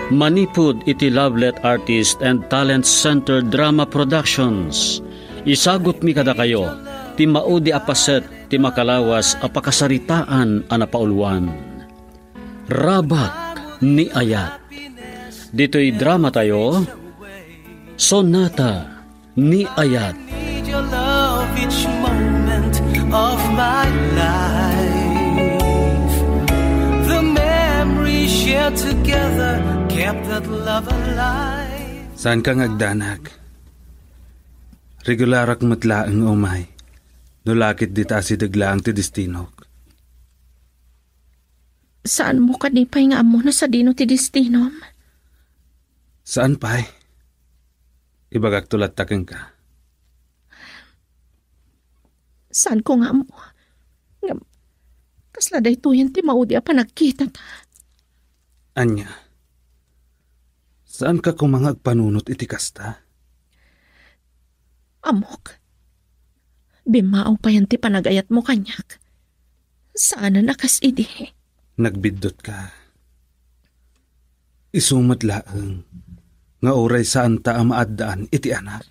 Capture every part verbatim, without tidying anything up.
Manipud iti Lovelet Artist and Talent Center Drama Productions, isagutmi kadakayo ti maudi a paset ti makalawas a pakasaritaan a napauluan. Rabak ni Ayat. Ditoy dramatayo, Sonata ni Ayat. Need your love each moment of my life. The memories shared together kept that love alive. Saan ka nga agdanag? Regularak met laeng nga umay. No lakit dita asideg laeng ti destinok. Saanmo kadi pay nga ammo no sadino ti destinom? Saan pay? Ibagakto latta kenka. Saanko nga ammo. Ngem, kasla daytoyen ti maudi a panagkitata. Ania? Saanka koma nga agpanunot iti kasta? Ammok. Bimmaaw payen ti panagayatmo kaniak. Saanen a kas idi. Nagbiddutka. Isu met laeng nga uray saanta a maaddaan iti anak.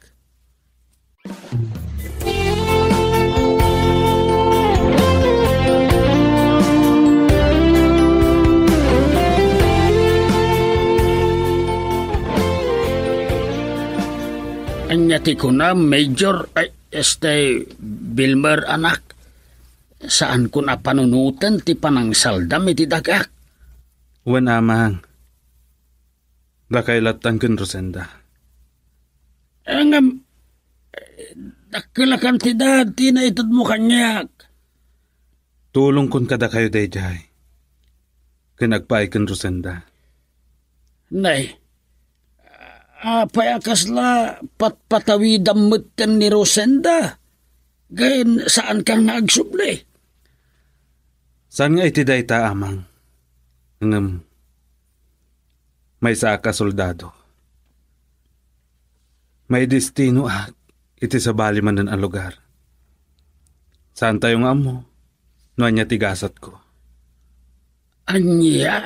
Ania ti kunam, Major? Ay, este, Wilmer, anak. Saan kon a panunoten ti panangsaldam iti dagak. Wen, amang. Dakay lattan ken Rosenda. Ngem, dakkel a kantidad ti naitedmo kaniak. Tulongkon kadakayo daydiay. Ken agpaay ken Rosenda. Nay, apay a kasla patpatawidam metten ni Rosenda? Ken saanka nga agsubli? Saan nga iti dayta, amang? Ngem, maysaak a soldado. Maidestinoak iti sabali manen a lugar. Saantayo nga ammo no ania ti gasatko. Ania?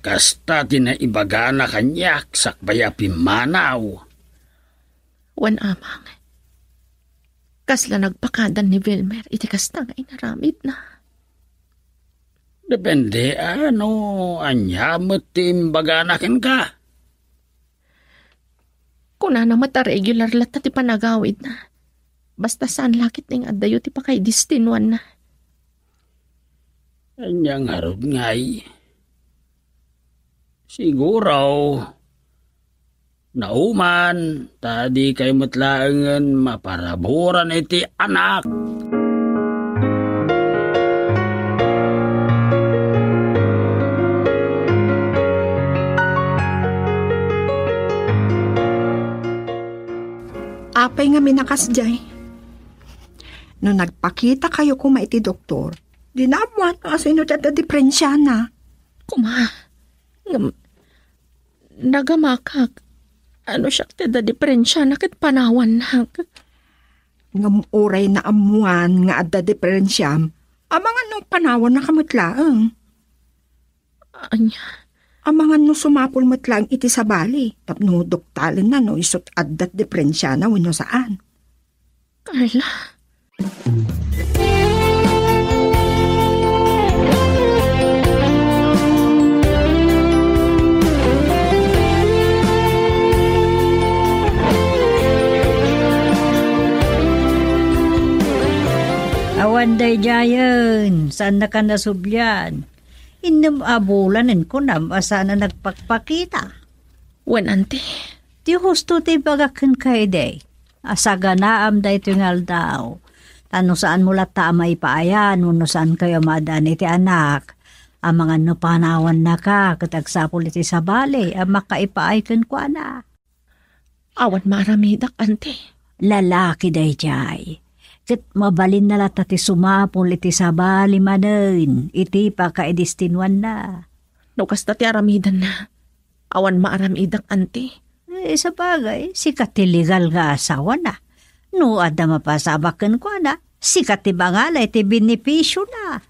Kasta ti naibagana kaniak sakbay a pimmanaw. Wen, amang, kasla nagpakadan ni Wilmer iti kasta nga inaramidna. Depende a no ania met ti imbagana kenka. Kunana met a regular latta ti panagawidna. Basta saan la ketdi nga addayo ti pakaidestinuanna. Ania ngarud ngay? Siguro, nauman, ta dikay met laengen maparaburan iti anak. Apay ngamin a kasdiay? No nagpakitakayo koma iti doktor, dina ammuan no asino ti adda diferensiana. Koma, ngem, nagamakak. Ano siak ti adda diferensiana ket panawannak? Ngem uray naammuan nga adda diferensiam, amangan no panawannaka met laeng. Ania? Amangan no sumapul met laeng iti sabali, tapno duktalenna no isut' adda diferensiana wenno saan. Carla? Awan daydiayen, saannaka nasublian. Innem a bulan, kunam a saan a nagpakpakita. Wen, anti. Ti husto ti ibagak kenka idi, a saganaam daytoy nga aldaw. Ta no saanmo latta a maipaayan wenno saankayo a maaddaan iti anak, amangan no panawannaka ket agsapul iti sabali a makaipaay kenkuana. Awan maaramidak, anti. Lalaki daydiay. Ket mabalinna latta ti sumapul iti sabali manen iti pakaidestinuanna. No kasta ti aramidenna, awan maaramidak, anti. Eh, sabagay, sika ti legal nga asawana. No adda mapasabak kenkuana, sika ti mangala iti benefisiona.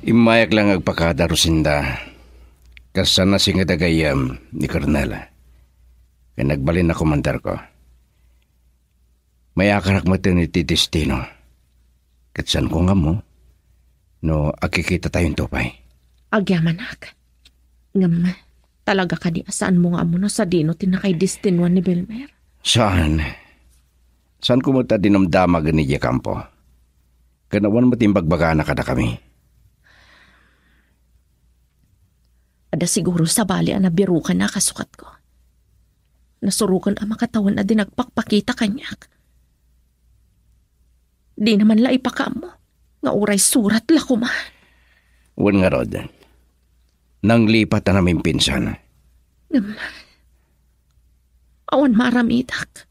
Immayak lang agpakada, Rosinda. Kas saan a singa ti gayyem ni Colonel. Ken nagbalin a komandarko. Mayakarak met iti destino. Ket saanko nga ammo no agkikitatayon pay. Agyamanak. Ngem, talaga kadi a saanmo nga ammo no sadino ti nakaidestinuan ni Belmer? Saan. Saanko met a dinamdama ken idiay kampo. Ken awan met imbagbagana kadakami. Adda siguro sabali a nabirukanna a kasukatko. Nasuroken a makatawen a di nagpakpakita kaniak. Dina man la ipakaammo nga uray surat la koma. Wen ngarud, nanglipat a namimpinsan. Ngem, awan maaramidak.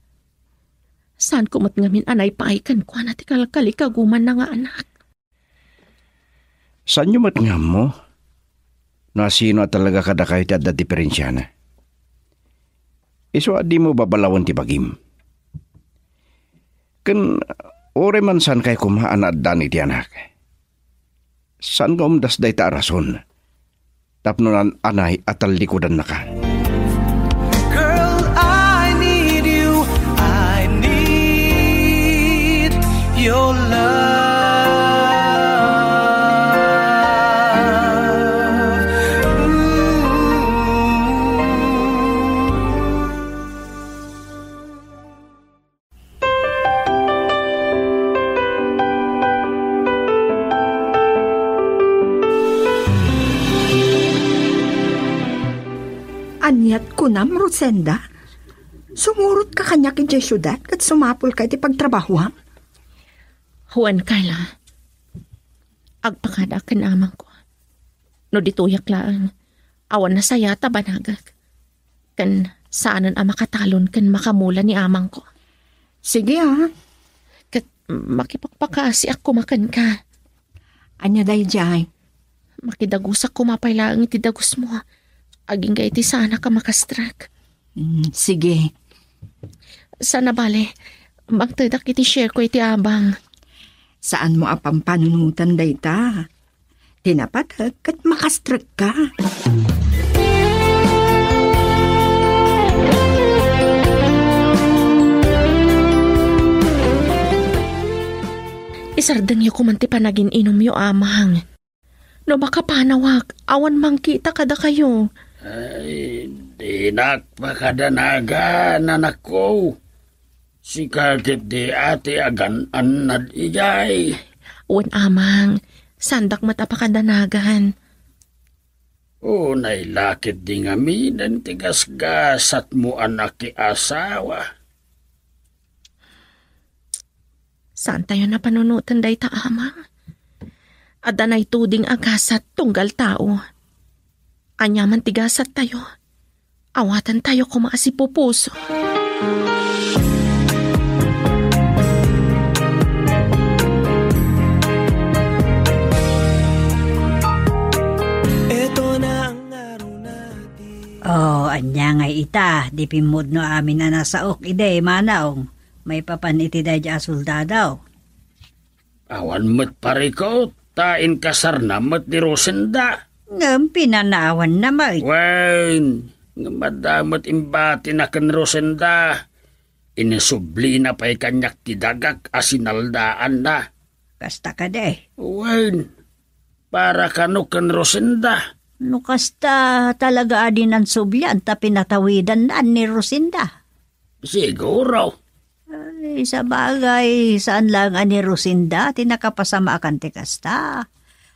Saanko met ngamin a naipaay kenkuana ti kalkalikagumanna nga anak. Saanyo met nga ammo no asino a talaga kadakayo ti adda diperensiana. Isu a dimo babalawen ti bagim. Ken uray man saankayo koma a naaddan iti anak, saan nga umdas dayta a rason tapno naan-anay a tallikudannaka. Girl, I need you. I need your love. Ooh. Aniat kunam, Rosenda? Sumurotka kaniak idiay siudad ket sumapulka iti pagtrabahoam? Wen, Carla. Agpakada ken amangko. No ditoyak laeng, awan nasayaat a banagek. Ken saanen a makatalon ken makamula ni amangko. Sige, a. Ket makipakpakaasiak koma kenka. Ania daydiay? Makidagusak koma pay laeng iti dagusmo. Agingga iti saanak a makastrek. Mm, sige. Saan a bale, mangtedak iti shareko iti abang. Saanmo a pampanunotan dayta. Ti napatek ket makastrekka. Isardengyo koman ti panagin-inumyo, Amang. No makapanawak, awan mangkita kadakayo. Ay, dinak pakadanagan, anakko. Sika ketdi a ti agan-annad idiay. Wen, Amang, saandak met a pakadanagan. Unay la ketdi ngaminen ti gasgasatmo a nakiasawa. Saantayon a panunoten dayta, Amang. Adda nagtuding a gasat tunggal tao. Aniaman ti gasattayo, awatantayo koma a sipupuso. Oh, ania ngay ita, di pimmudno amin a nasaok idi, Manong. Maipapan iti daydi a soldado. Awan met parikut, ta inkasarna met ni Rosenda. Ngem pinanaawanna met. Wen, ngem adda met imbatina ken Rosenda. Insublina pay kaniak ti dagak a sinaldaanna. Kasta kadi? Wen, para kano ken Rosenda? No kasta talaga a di nansublian ta pinatawidanna ni Rosenda. Siguro. Ay, sabagay, saan laeng a ni Rosenda ti nakapasamak ti kasta.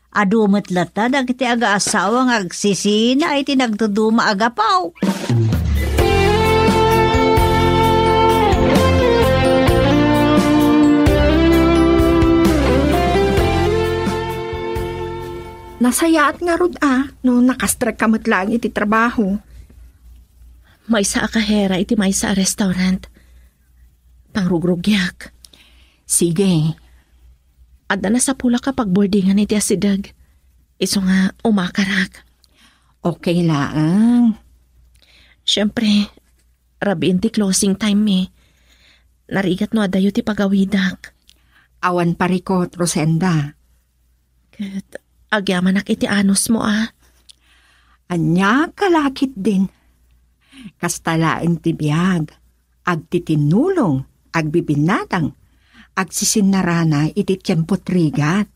Adu met latta dagiti agaasawa nga agsisina iti nagduduma a gapu. Nasayaat ngarud a no nakastrekka met laeng iti trabaho. Maysa a kahera iti maysa a restaurant. Pangrugrugiak. Sige. Adda nasapulak a pagboardingan iti asideg. Isu nga umakarak. Okay laeng. Siyempre, rabiin ti closing time mi. Narigat no adayo ti pagawidak. Awan parikot, Rosenda. Ket agyamanak iti anusmo a. Ania ka la ketdin? Kasta laeng ti biag. Agtitinnulong, agbibinnatang, agsisinnarana iti tiempo't rigat.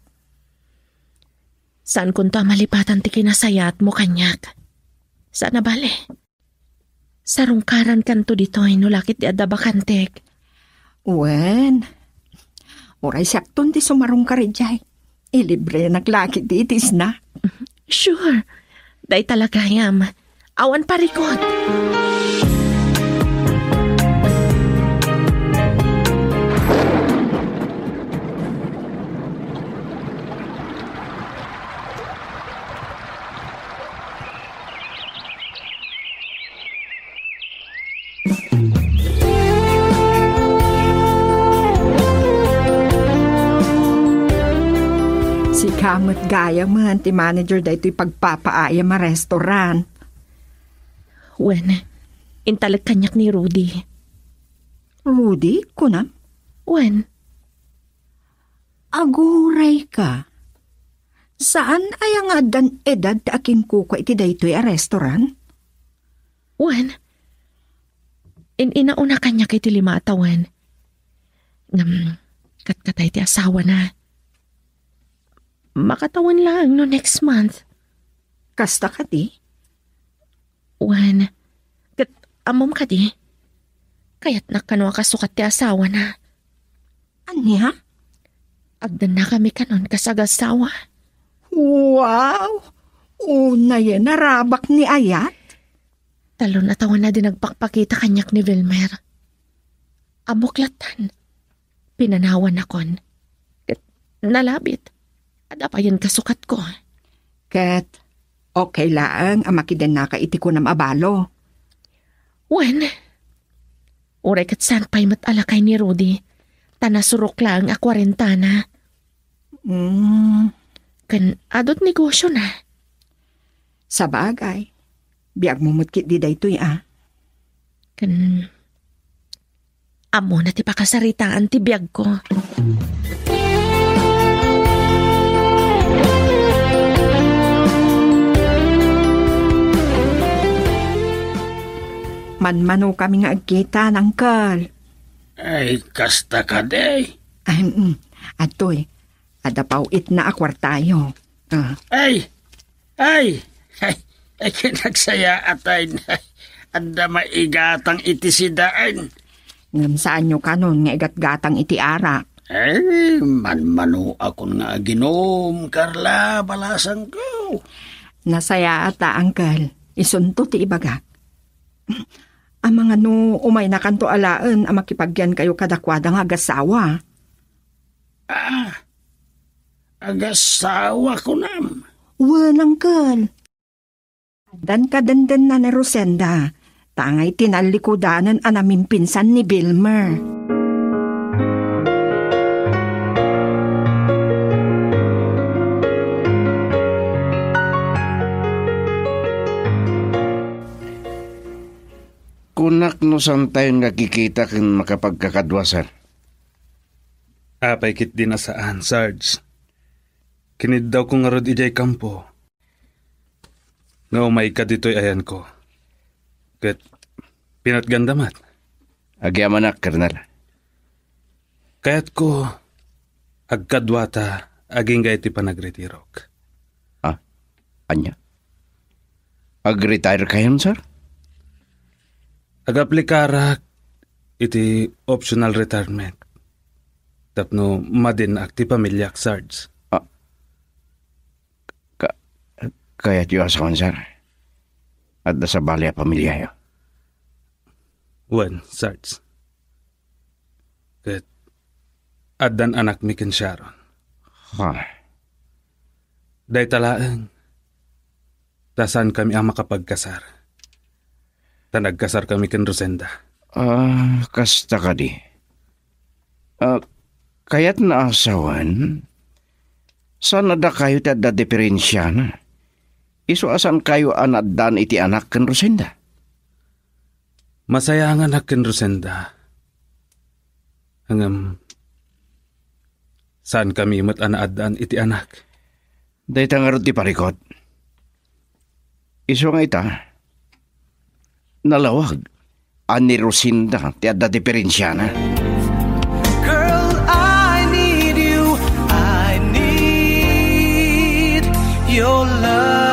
Saankonto a malipatan ti kinasayaatmo kaniak. Saan a bale. Sarungkarankanto ditoy no la ketdi adda bakantek. Wen, uray siakton ti sumarungkar idiay. Ilibrenak la ketdi iti snack. Sure. Dayta la gayam. Awan parikot. Sika met gayamen ti manager daytoy pagpapaayam a restaurant. Wen, intalek kaniak ni Rudy. Rudy, kunam? Wen. Aguray ka. Saan aya nga addan edad ti akinkukua iti daytoy a restaurant? Wen, in-inauna kaniak iti lima a tawen. Ngem, katkatay ti asawana. Makatawen laeng no next month. Kasta kadi? Wen, ket ammom kadi? Kayatnak kano a kasukat ti asawana. Ania? Agdannakami kanon kas agassawa. Wow! Unayen a rabak ni Ayat? Talon a tawen a di nagpakpakita kaniak ni Wilmer. Ammok lattan. Pinanawannakon. Ket nalabit. Adda payen kasukatko. Ket okay laeng a makidennaka iti kunam a balo. Wen, uray ket saan pay met a lakay ni Rudy, ta nasurok laeng a kuarentana. Mm. Ken adu't negosiona. Sabagay, biagmo met ketdi daytoy a. Ken ammona ti pakasaritaan ti biagko. Manmanokami nga agkita, Uncle. Ay, kasta kadi. Ay, mm. Adtoy, adda pay itna a kuartayo. Ah. Ay! Ay! Ay! Ay, kinagsayaat, ay! Adda maigatang iti sidaen. Ngem saanyo kanon nga igatgatang iti arak? Ay, manmanoakon nga aginom, Carla, balasangko. Nasayaat ta, Uncle. Isunto ti ibagak. Amangan no umaynakanto alaen a makipagyankayo kadakuada nga agassawa. Ah, agassawa kunam? Wen, Uncle. Addan kadendenna ni Rosenda, ta angay ti nallikudanen a namimpinsan ni Wilmer. Kunak no saantayon nga kikita ken makapagkakadua, sir. Apay ketdi a saan, Sarge. Kiniddawko ngarud idiay kampo. Nga umayka ditoy ayanko. Ket pinatganda met. Agyamanak, Colonel. Kayatko, agkaduata agingga iti panagretirok. Ah, ania? Ag-retire kayon, sir? Agaplikarak iti optional retirement tapno madinnaak ti pamiliak, Sarge. Ah, ka-, kayatyo a sawen, sir? Adda sabali a pamiliayo? Wen, Sarge. Ket addan anakmi ken Sharon. Ha? Dayta laeng, ta saankami a makapagkasar. ta nagkasarkami ken Rosenda. Ah, kasta kadi. Ah, kayatna a sawen, saan a dakayo ti adda diferensiana? Isu a saankayo a naaddaan iti anak ken Rosenda? Masayaanganak ken Rosenda. Ngem, saankami met a naaddaan iti anak. Dayta ngarud ti parikut. Isu nga ita, nalawag a ni Rosenda ti adda diferensiana. Girl, I need you. I need your love.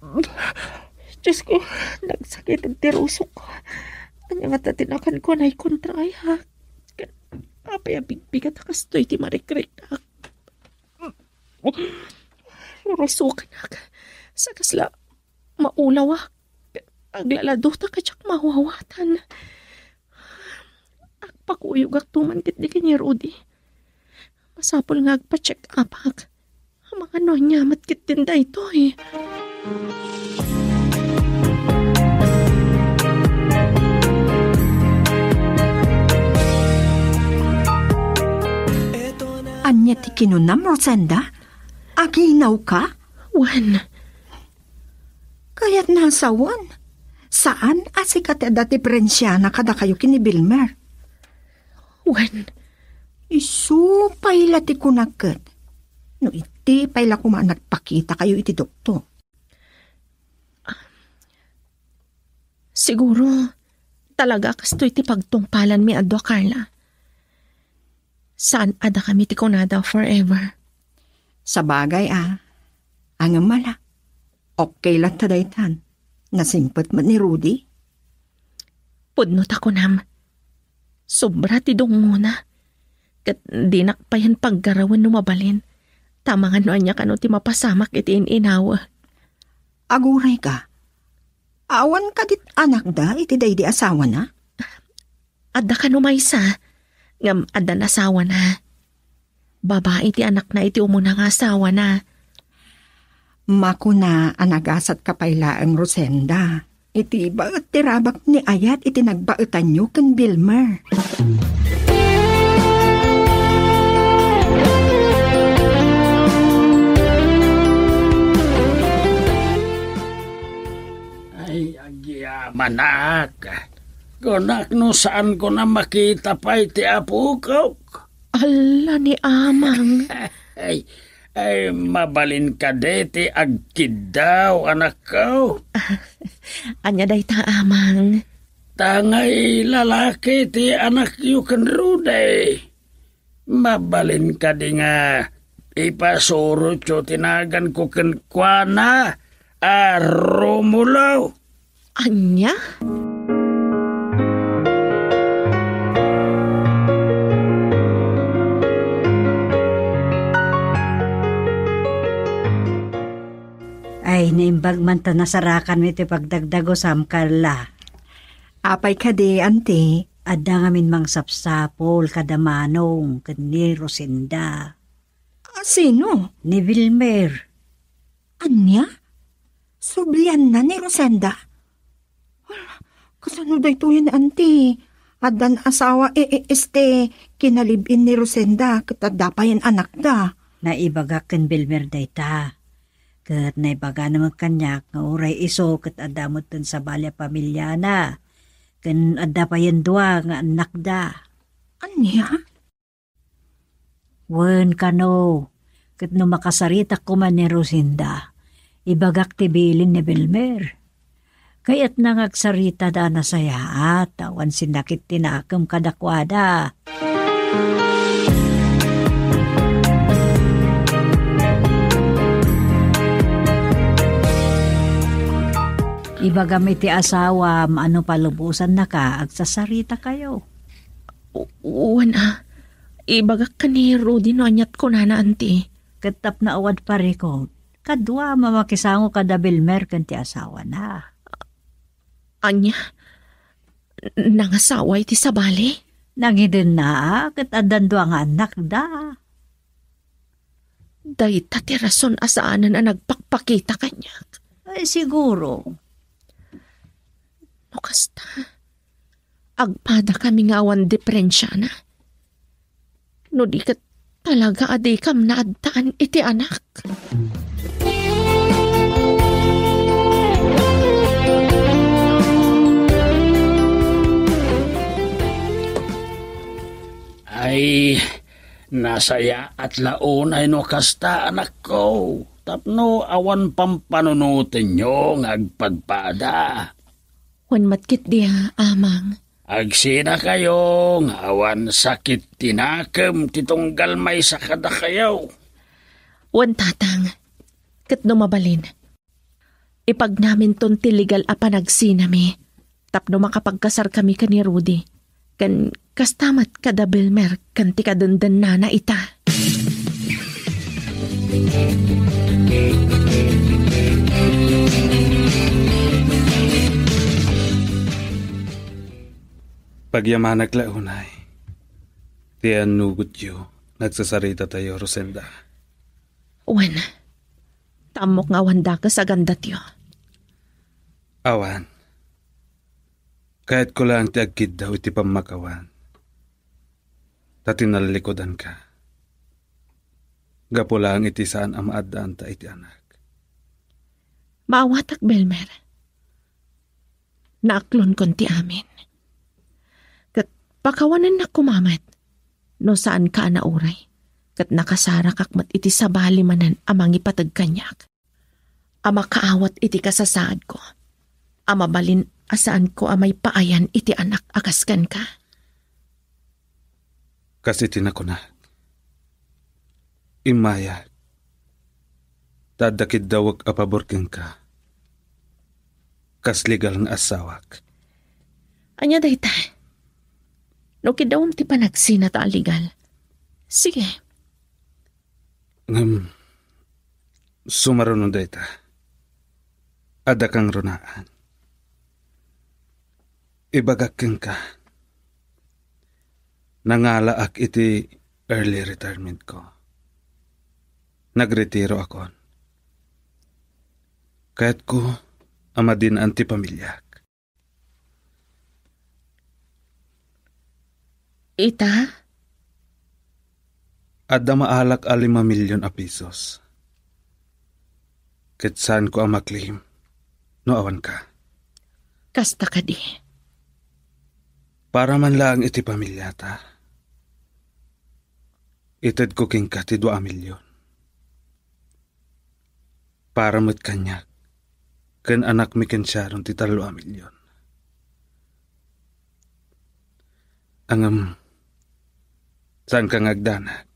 Ooh. Diyos ko, nagsakit ti rusok ko. Ania ngata ti nakanko, Nay Kontra, ay, ha? Apay a bigbigat a kastoy ti marikritak? Rurusokanak. Sa kasla, maulawak. Aglaladota ka diak mawawatan. Agpakuyogak tuman ketdi ken ni Rudy. Masapul nga agpa-check-upak. Amangan no ania met ketdin daytoy. Ania ti kinunam, Rosenda? Aginawka? Wen. Kayatna a sawen, saan a sika ti adda diferensiana kadakayo ken ni Vilmer? Wen. Isu pay la ti kunak ket, no idi pay la koma a nagpakitakayo iti doktor. Siguro, talaga kastoy ti pagtungpalanmi a dua, Carla. Saan a dakami ti kunada forever. Sabagay a, ngem ala, okay latta daytan. Nasimpet met ni Rudy. Pudno ta kunam, sobra ti dungngona, ket dinak payen paggarawen no mabalin, ta amangan no ania kano ti mapasamak iti in-inaw. Aguray ka. Awan kadi anakda iti daydi asawana? Adda kano maysa, ngem addan asawana. Babai ti anakna iti umuna nga asawana. Makuna a nagasatka pay laeng, Rosenda. Iti baet ti rabak ni ayat iti nagbaetanyo ken Vilmer. Ay, agyamanak. Kunak no saan ko na makita pay ti apokok. Ala ni Amang. Ay, ay, mabalin kadi ti agkiddaw, anakko? Ania dayta, Amang? Tangay lalaki ti anakyo ken Rudy. Mabalin kadi nga ipasurotyo ti naganko kenkuana a Romulo? Ania? Ay, naimbag man ta nasarakanmi ti pagdagdagusam, Carla. Apay kadi, anti? Adda ngamin mangsapsapul kada Manong ken ni Rosenda. A sino? Ni Vilmer. Ania? Sublianna ni Rosenda? Kasano daytoyen, anti? Addan asawa, e, e, este, kinalib-in ni Rosenda, ket adda payen anakda. Naibagak ken Vilmer dayta. Ket naibagana met kaniak nga uray isu ket adda metten sabali a pamiliana, ken adda payen dua nga annakda. Ania? Wen kano, ket no makasaritak koma ni Rosenda, ibagak ti bilin ni Vilmer. Kayatna nga agsaritada a nasayaat, ta awan sinakit ti nakem kadakuada. Ibagam iti asawam a no palubosannaka, agsasaritakayo. U-, wen a, Ibagak ken ni Rudy no ania't kunana, anti. Ket tapno awan parikut, kadua a makisango kada Belmer ken ti asawana. Ania? Nangasawa iti sabali? Nangidenna, ket addan dua nga annakda. Dayta ti rason a saanen a nagpakpakita kaniak. Ay, siguro. No kasta, agpadakami nga awan diperensiana. No di ket talaga a dikam naaddan iti anak. Ay, nasayaat la unay no kasta, anakko, tapno awan pampanunotenyo nga agpadpada. Wen met ketdi, amang. Agsinakayo nga awan sakit ti nakem ti tunggal maysa kadakayo. Wen, tatang, ket no mabalin, ipagnaminton ti legal a panagsinami tapno makapagkasarkami ken ni Rudy, ken kasta met kada Belmer ken ti kadendennana ita. Pagyamanak la unay ti annugotyo nga agsasaritatayo, Rosenda. Wen, ta ammok nga awan dakes a gandatyo. Awan. Kayatko laeng ti agkiddaw iti pammakawan ta tinallikudanka. Gapu laeng iti saan a maaddaanta iti anak. Maawatak, Belmer. Naaklonkon ti amin. Ket pakawanennak koma met no saanka a nauray, ket nakasarakak met iti sabali manen a mangipateg kaniak, a makaawat iti kasasaadko, a mabalin a saanko a maipaayan iti anak a kas kenka. Kas iti nakunak, immayak, ta adda kiddawek a pabor kenka kas legal nga asawak. Ania dayta? No kiddawem ti panagsinata a legal, sige. Ngem, sumaruno dayta. Adda kangrunaan. Ibagak kenka, nangalaak iti early retirement ko. Nagretiro akon. Kayatko a madinaan ti pamiliak. Ita? Adda maalak a lima milyon a pesos. Ket saanko a ma-claim no awanka. Kasta kadi? Para man laeng iti pamiliata, itedko kenka ti dua a milyon. Para met kaniak ken anakmi ken Sharon ti tallo a milyon. Ngem, saanka nga agdanag.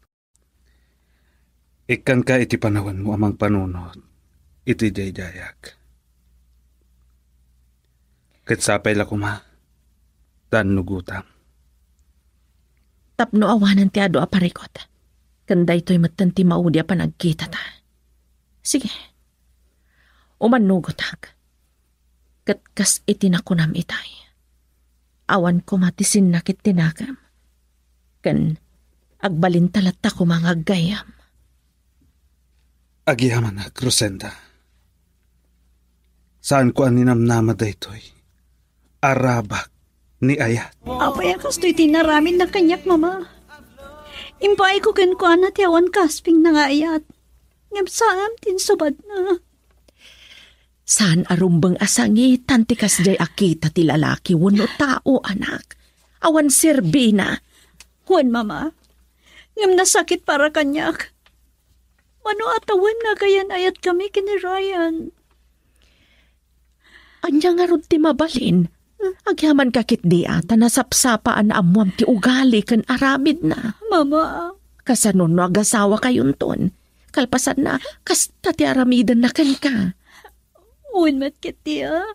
Ikkanka iti panawenmo a mangpanunot iti daydayak. Ket sapay la koma ta annugotam. Tapno awanen ti adu a parikut, ken daytoy metten ti maudi a panagkitata. Sige, umannugotak. Ket kas iti nakunam itay, awan koma ti sinnakit ti nakem, ken agbalinta latta koma nga aggayyem. Agyamanak, Rosenda. Saanko a ninamnama daytoy. Arabak ni ayat. Apay a kastoy ti inaramidna kaniak, Mama? Impaayko kenkuana ti awan kaspingna nga ayat. Ngem saan ti insubadna. Saan a rumbeng a sangitan ti kasdiay a kita ti lalaki wenno tao, anak. Awan serbina. Wen, Mama. Ngem nasakit para kaniak. Mano a tawen nga agayan-ayatkami ken ni Ryan? Ania ngarud ti mabalin? Agyamanka ketdi a ta nasapsapa a naammoam ti ugali ken aramidna. Mama. Kasano no agasawakayonton? Kalpasanna, kasta ti aramidenna kenka. Wen met ketdi a.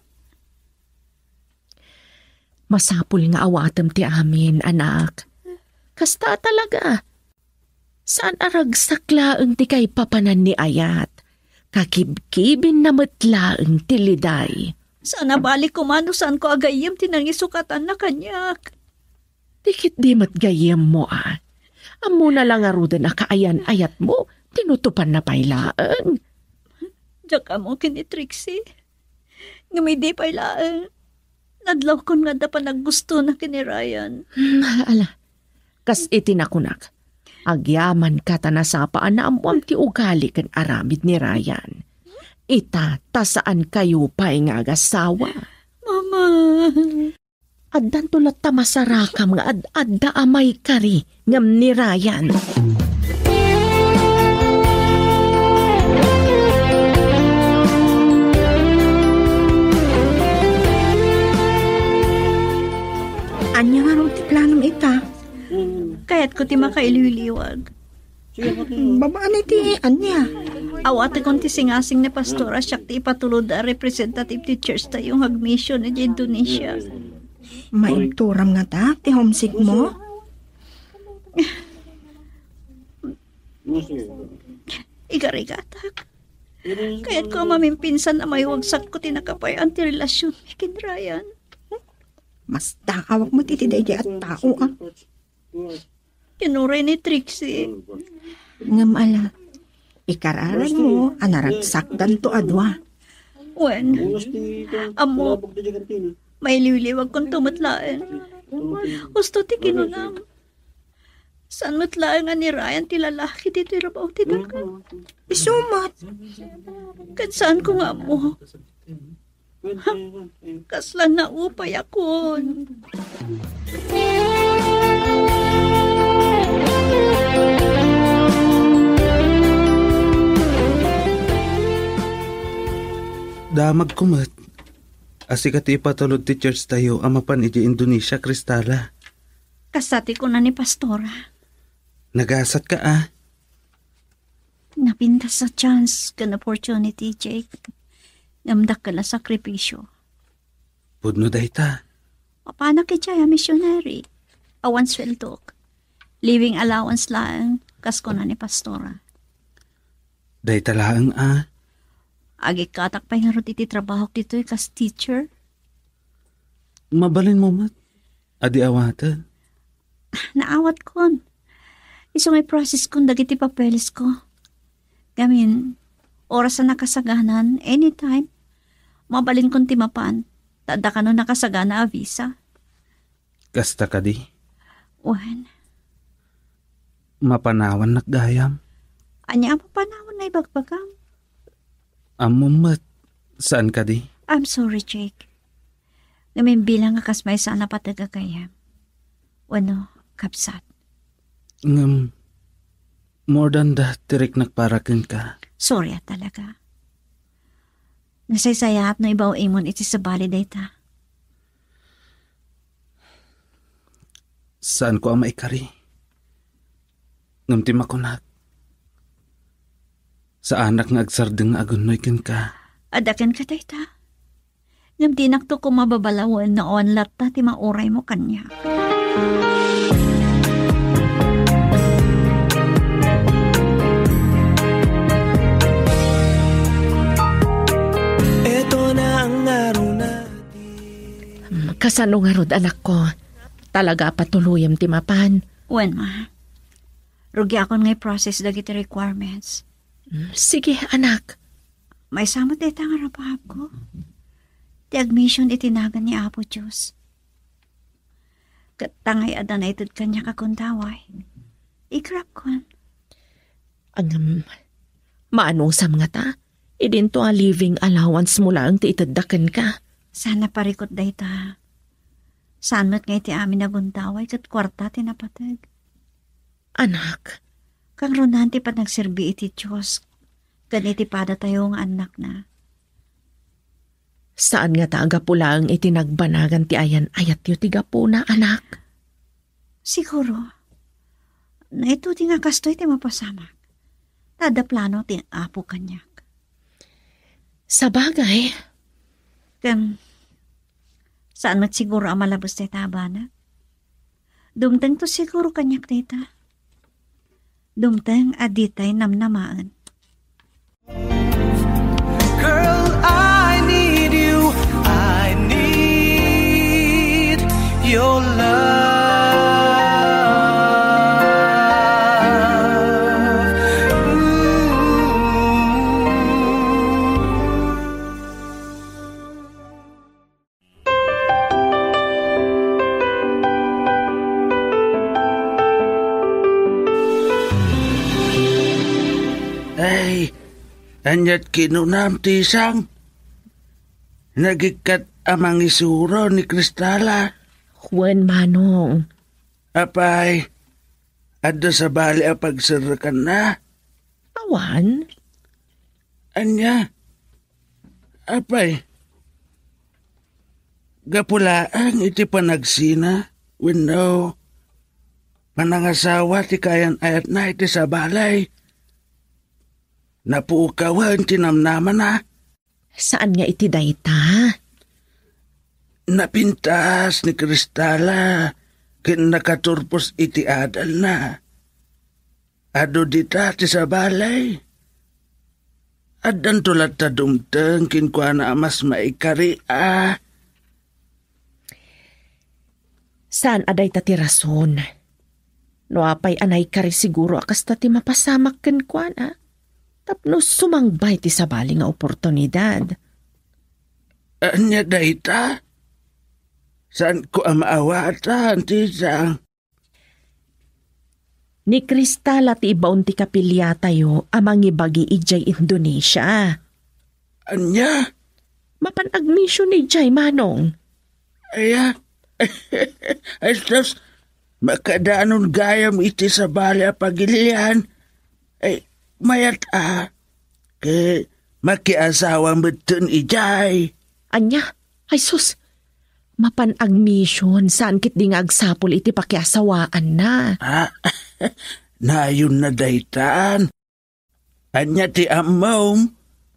Masapul nga awatem ti amin, anak. Kasta talaga. Saan a ragsak laeng ti kaipapanan ni Ayat. Kakibkibinna met laeng ti liday. Saan a bali koma no saanko a gayyem ti nangisukatanna kaniak. Ti ketdi met gayyemmo a. Ammona la ngaruden a kaayan-ayatmo, tinutopanna pay laeng. Diak ammo ken ni Trixie. Ngem idi pay laeng, nadlawkon nga adda panaggustona ken ni Ryan. Hmm, ala. Kas iti nakunak, agyamanka ta nasapa a naammoam ti ugali ken aramid ni Ryan. Ita, ta saankayo pay nga agasawa. Mama. Addanto latta masarakam nga ad-adda a maikari ngem ni Ryan. Ania ngarud ti planom ita? Kayatko ti makailiwliwag. Babaen iti ania? Awatekon ti singasing ni Pastor a siak ti ipatulod a representative ti church tayo nga agmission idiay Indonesia. Maibturam ngata ti homesick mo? Igarigatak. Kayatko a mamimpinsan a maiwagsakko ti nakapayan ti relasion mi ken Ryan. Mas daawak met iti daydiay a tao, a. Ken uray ni Trixie. Ngem ala, ikararag mo a naragsakdanto a dua. Wen, ammo, mailiwliwagkonto met laeng. Husto ti kinunam. Saan met laeng a ni Ryan ti lalaki ditoy rabaw ti daga? Isu met. Ket saanko nga ammo. Kasla naupayakon. Damagko met a sika ti ipatulod ti church tayo a mapan idiay Indonesia, Cristala. Kasta ti kuna ni Pastora. Nagasatka a. Napintas a chance ken opportunity, Jake. Ngem dakkel a sakripisio. Pudno dayta. Mapanak idiay a missionary. Awan sweldok. Living allowance laeng, kas kuna ni Pastora. Dayta laeng a. Agikkatak pay ngarud iti trabahok ditoy kas teacher. Mabalinmo met a di awaten. Naawatkon. Isu nga i-processkon dagiti papelesko. Gamin, oras a nakasaganan, anytime, mabalinkon ti mapan, ta adda kano nakasagana a visa. Kasta kadi? Wen. Mapanawannak gayam. Ania a mapanawan nga ibagbagam? Ammom met, saan kadi? I'm sorry, Jake. Ngem imbilang nga kas maysa a napateg a gayyem. Wenno, kabsat. Ngem, more than that, ti riknak para kenka. Sorry a talaga. Nasaysayaat no ibaw-imon iti sabali dayta. Saanko a maikari. Ngem ti makunak, saanak nga agsardeng nga agunnoy kenka. Adda kenka dayta. Ngem dinakto koma babalawen no awan latta ti mauraymo kaniak. Eto na ang ngaruna. Hmm, kasano ngarud, anakko? Talaga a patuloyem ti mapan? Wen, ma. Rugiakon nga i-process dagiti requirements. Hmm, sige, anak. Maysa met dayta nga rabaabko. Ti agmission iti nagan ni Apo Dios. Ket ta ngay adda naited kaniak a gundaway, igrabkon. Ngem, maanusam ngata, idinto a living allowance mo laeng ti itedda kenka. Saan a parikut dayta. Saan met nga iti amin a gundaway ket kuarta ti napateg. Anak. Kangrunan ti panagserbi iti Dios ken iti padatayo nga annakna. Saan ngata a gapu laeng iti nagbanagan ti ayan-ayatyo ti gapuna, anak? Siguro, naitudi nga kastoy ti mapasamak. Ta adda plano ti Apo kaniak. Sabagay. Ken, saan met siguro a malabes dayta a banag? Dumtengto siguro kaniak dayta. Dumteng a ditay namnamaen. Girl, I need you. I need your love. Ooh. Ay, ania't kinunam, Tisang? Nagikkat a mangisuro ni Cristala? Wen, Manong. Apay, adda sabali a pagserrekanna? Awan. Ania? Apay, gapu laeng iti panagsina wenno panangasawa ti kaayan-ayatna iti sabali? Napukawen ti namnamana? Saan nga iti dayta? Napintas ni Cristala ken nakaturpos iti adalna. Adu dita ti sabali. Addanto latta dumteng kenkuana a mas maikari a. Saan a dayta ti rason. No apay a naikari siguro a kasta ti mapasamak kenkuana, tapno sumangbay ti sabali nga oportunidad. Ania dayta? Saanko a maawatan, Tisang. Ni Cristala ti ibaon ti kapiliatayo a mangibagi idiay Indonesia. Ania? Mapan agmission idiay, Manong. Aya? Ay, sus, makadanon gayam iti sabali a pagilian. Ay, mayat a. Ket makiasawa metten idiay. Ania? Ay sus, mapan agmission, saan ketdi nga agsapul iti pakiasawaanna. Ah, nayonna daytan. Ania ti ammom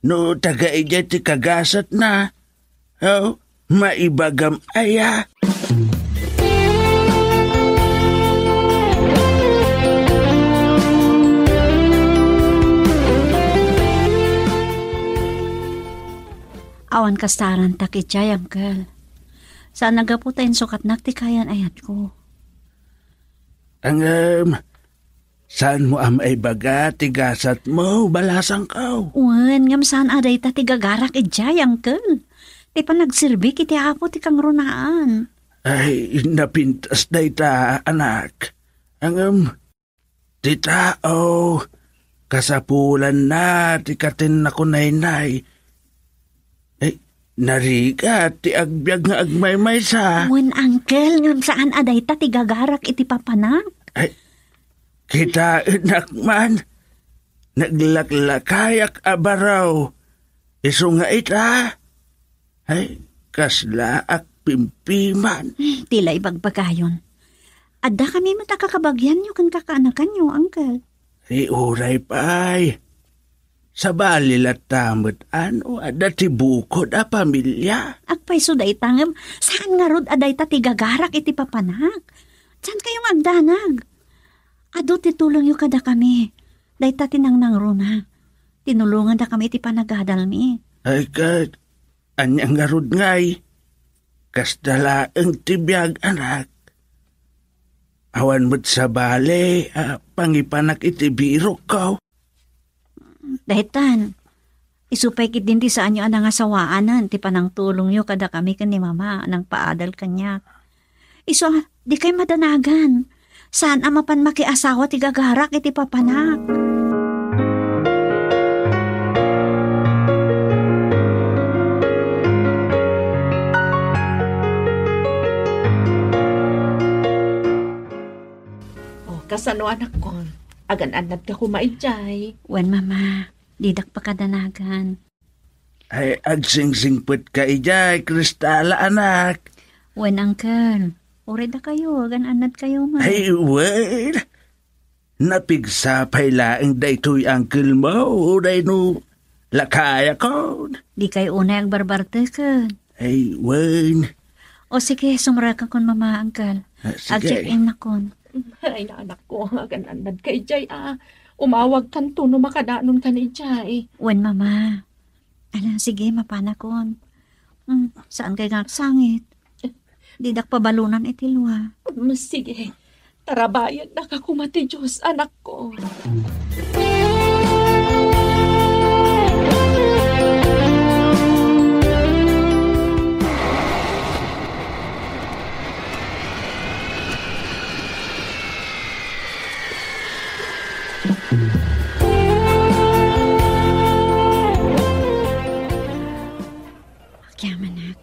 no taga idiay ti kagasatna? Oh, maibagam aya? Awan kasta a rantak idiay, Uncle. Saan a gapu ta insukatnak ti kaayan-ayatko. Ngem, saanmo a maibaga ti gasatmo, balasangko? Wen, ngem saan a dayta ti gagarak idiay, Uncle. Ti panagserbik iti Apo ti kangrunaan. Ay, napintas dayta, anak. Ngem, ti tao, kasapulanna ti katenna kunaynay. Eh, narigat ti agbiag nga agmaymaysa. Wen, Uncle, ngem saan a dayta ti gagarak iti papanak. Ay, kitaennak man, naglaklakayak a baro. Isu nga ita, ay, kaslaak pimpiman. Hmm, ti la ibagbagayon. Adda kami met a kakabagianyo ken kakaanakanyo, Uncle. Ay, uray pay. Sabali latta met no adda ti bukod a pamilia. Agpayso dayta ngem, saan ngarud a dayta ti gagarak iti papanak. Saan kayo nga agdanag? Adu ti tulongyo kadakami. Dayta ti nangnangruna. Tinulongandakami iti panagadalmi. Ay, ket, ania ngarud ngay? Kasta laeng ti biag, anak. Awan met sabali a pangipanak iti birokko. Daytan, isu pay ketdin ti saanyo a nangasawaanen ti panangtulongyo kadakami ken ni Mama a nangpaadal kaniak. Isu a, dikay madanagan. Saan a mapan makiasawa ti gagarak iti papanak. O, kasano, anakko? Agan-annadka koma idiay? Wen, Mama. Didak pakadanagan. Ay, agsingsingpetka idiay, Cristala, anak. Wen, Uncle. Uray dakayo, agan-annadkayo met. Ay, wen. Napigsa pay laeng daytoy, Uncle mo, uray no lakayakon. Dikay unay agbarbarteken. Ay, wen. O sige, sumrekakon, Mama, Uncle. Ah, sige. Ag-check-in nakon. Ay, anakko, agan-annadka idiay, a. Umawagkanto no makadanonkan idiay. Wen, Mama. Ala, sige, mapanakon. Hmm, saan kay nga agsangit? Didak pabalonan iti lua. Hmm, sige. Tarabayennaka koma ti Dios, anakko. Agyamanak.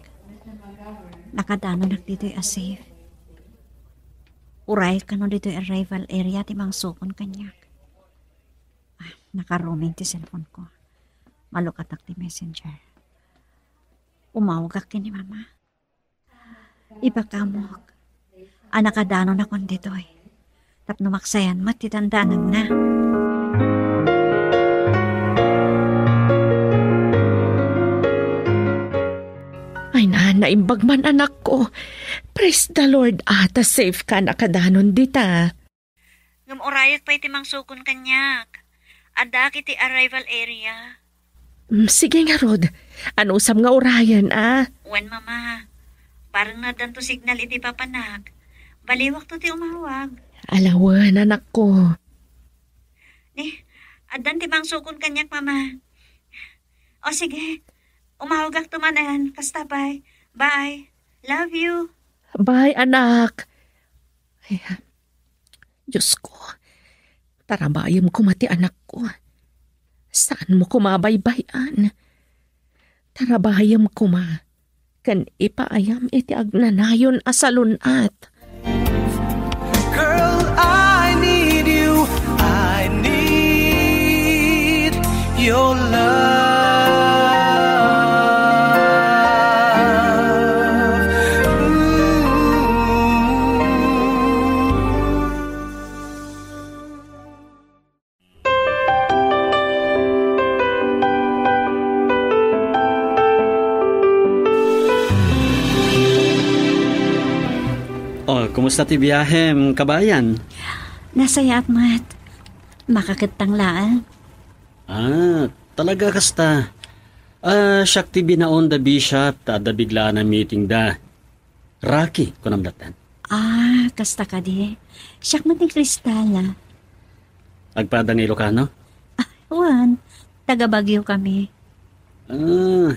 Nakadanonak ditoy a safe. Uray kano ditoy arrival area ti mangsukon kaniak. Ah, naka-roaming ti cellphone ko. Malukatak ti messenger. Umawagak ken ni Mama. Ipakamok a nakadanonakon ditoy tapno maksayan met ti dandanangna. Ay na, naimbag man, anakko. Praise the Lord, a, ta safe ka nakadanon dita. Ngem urayek pay ti mangsukon kaniak. Addaak iti arrival area. Mm, sige ngarud. Anusam nga urayen, a? Wen, Mama. Bareng no addanto signal iti papanak, baliwakto ti umawag. Ala wen, anakko. Ni, addan ti mangsukon kaniak, Mama. O sige, umawagakto manen. Kasta pay. Bye. Love you. Bye, anak. Ay, Diosko, tarabayem koma ti anakko. Saanmo koma baybay-an. Tarabayem koma ken ipaayam iti agnanayon a salun-at. Girl, I need you. I need your love. Ooh. Oh, kumusta ti biahem, kabayan? Nasayaat met. Makakettang laeng. Ah, talaga kasta. Ah, siak ti binaon da Bishop ta adda biglaan a meeting da. Rocky, kunam latta. Ah, kasta kadi. Siak met ni Crystal, a. Agpada nga Ilocano? Ah, wen. Taga Baguio kami. Ah,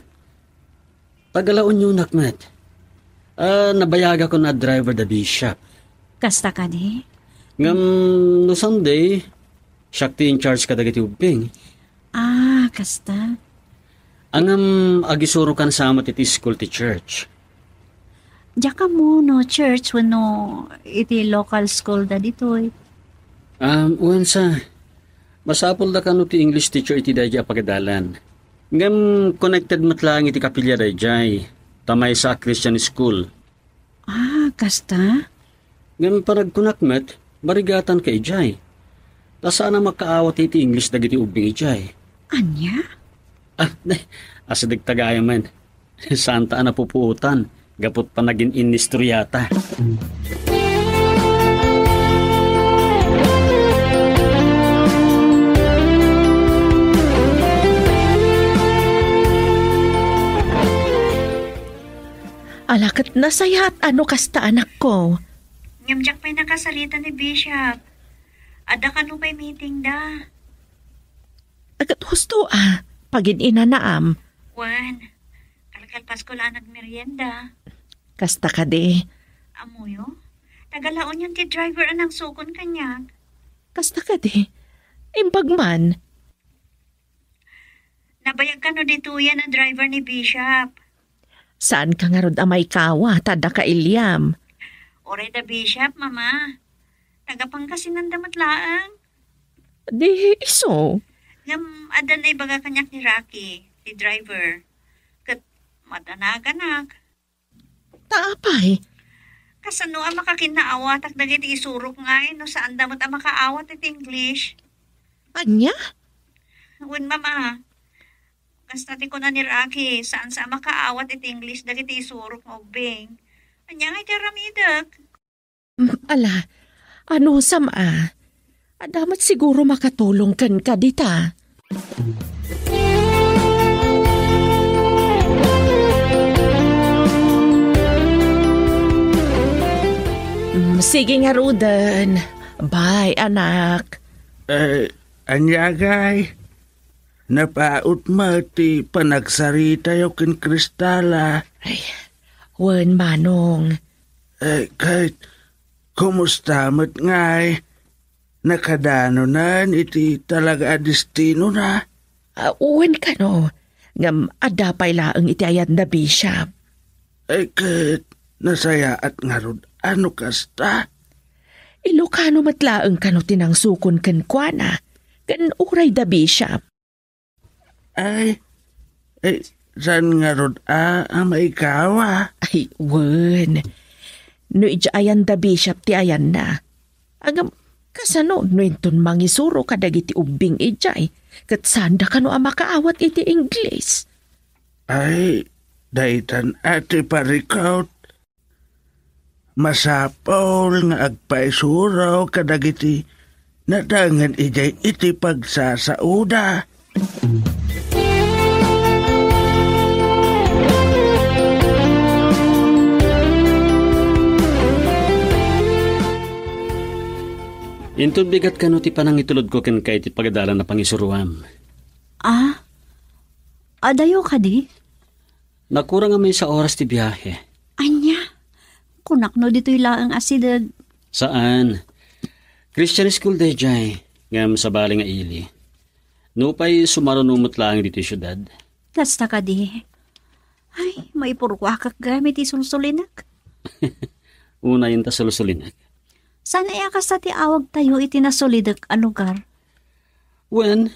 taga La Unionak met. Ah, nabayagakon a driver da Bishop. Kasta kadi? Ngem no Sunday, siak ti in charge kadagiti ubbing. Ah, kasta. Ngem agisurokan sa met iti school ti church. Diak ammo no church wenno iti local school da ditoy. Um, wen sa, masapul da kano ti English teacher iti daydi a pagadalan. Ngem connected met laeng iti kapilya daydiay, ta maysa a Christian school. Ah, kasta? Ngem panagkunak met, marigatan ka idiay. Ta saan a makaawat iti English dagiti ubbing idiay. Ania? Ah, ne, asideg ta gayam. Saan ta a napupuotan, gaput panagin-inistoriata. Ala ket nasayaat a no kasta, anakko. Ngem diak pay nakasarita ni Bishop. Adda kano pay meeting da. Ket husto a, pagin-inanaam. Wen, kalkalpasko la a nagmerienda. Kasta kadi. Ammoyo? Taga La Union ti driver a nangsukon kaniak. Kasta kadi. Imbag man. Nabayag kano ditoyen a driver ni Bishop? Saanka ngarud a maikawat, adda ka iliam. Uray da Bishop, Mama. Taga Pangasinan da met laeng. Di isu. Ngem adda naibaga kaniak ni Rocky, ti driver. Ket madanaganak. Ta apay? Kasano a makakinnaawatak dagiti isurok ngay no saan da met a makaawat iti English? Ania? Wen, Mama. Kasta ti kuna ni Rocky, saan sa a makaawat iti English dagiti isurok nga ubbing. Ania ngay ti aramidek? Mm, ala, anusam a? Adda met siguro makatulong kenka dita. Mm, sige ngaruden. Bye, anak. Eh, ania ngay? Napaut met ti panagsaritayo ken Kristala. Ay, wen, Manong. Eh, ket kumusta met ngay? Nakadanonen iti talaga a destinona? Ah, wen kano, ngem adda pay laeng iti ayan da Bishop. Ay, ket nasayaat ngarud a no kasta? Ilocano met laeng kano ti nangsukon kenkuana, ken uray da Bishop? Ay, ay, saan ngarud a, a maikawa? Ay, wen. No idiay ayan da Bishop ti ayanna. Ngem, kasano no inton mangisuro kadagiti ubbing idiay, ket saanda kano a makaawat iti Ingles? Ay, daytan a ti parikut. Masapul nga agpaisuro kadagiti nadangen idiay iti pagsasaoda. Inton bigat kano ti panangitulodko kenka iti pagadalan a pangisuroam. Ah? Adayo kadi? Nakurang a maysa oras ti biahe. Ania? Kunak no ditoy laeng a sideg. Saan. Christian school daydiay, ngem sabali nga ili. Nupay sumaruno met laeng ditoy siudad. Kasta kadi. Ay, maipurruakak gayam iti sulsulinek. Unayen ta sulsulinek. Saan aya kasta ti awagtayo iti nasulidek a lugar? Wen,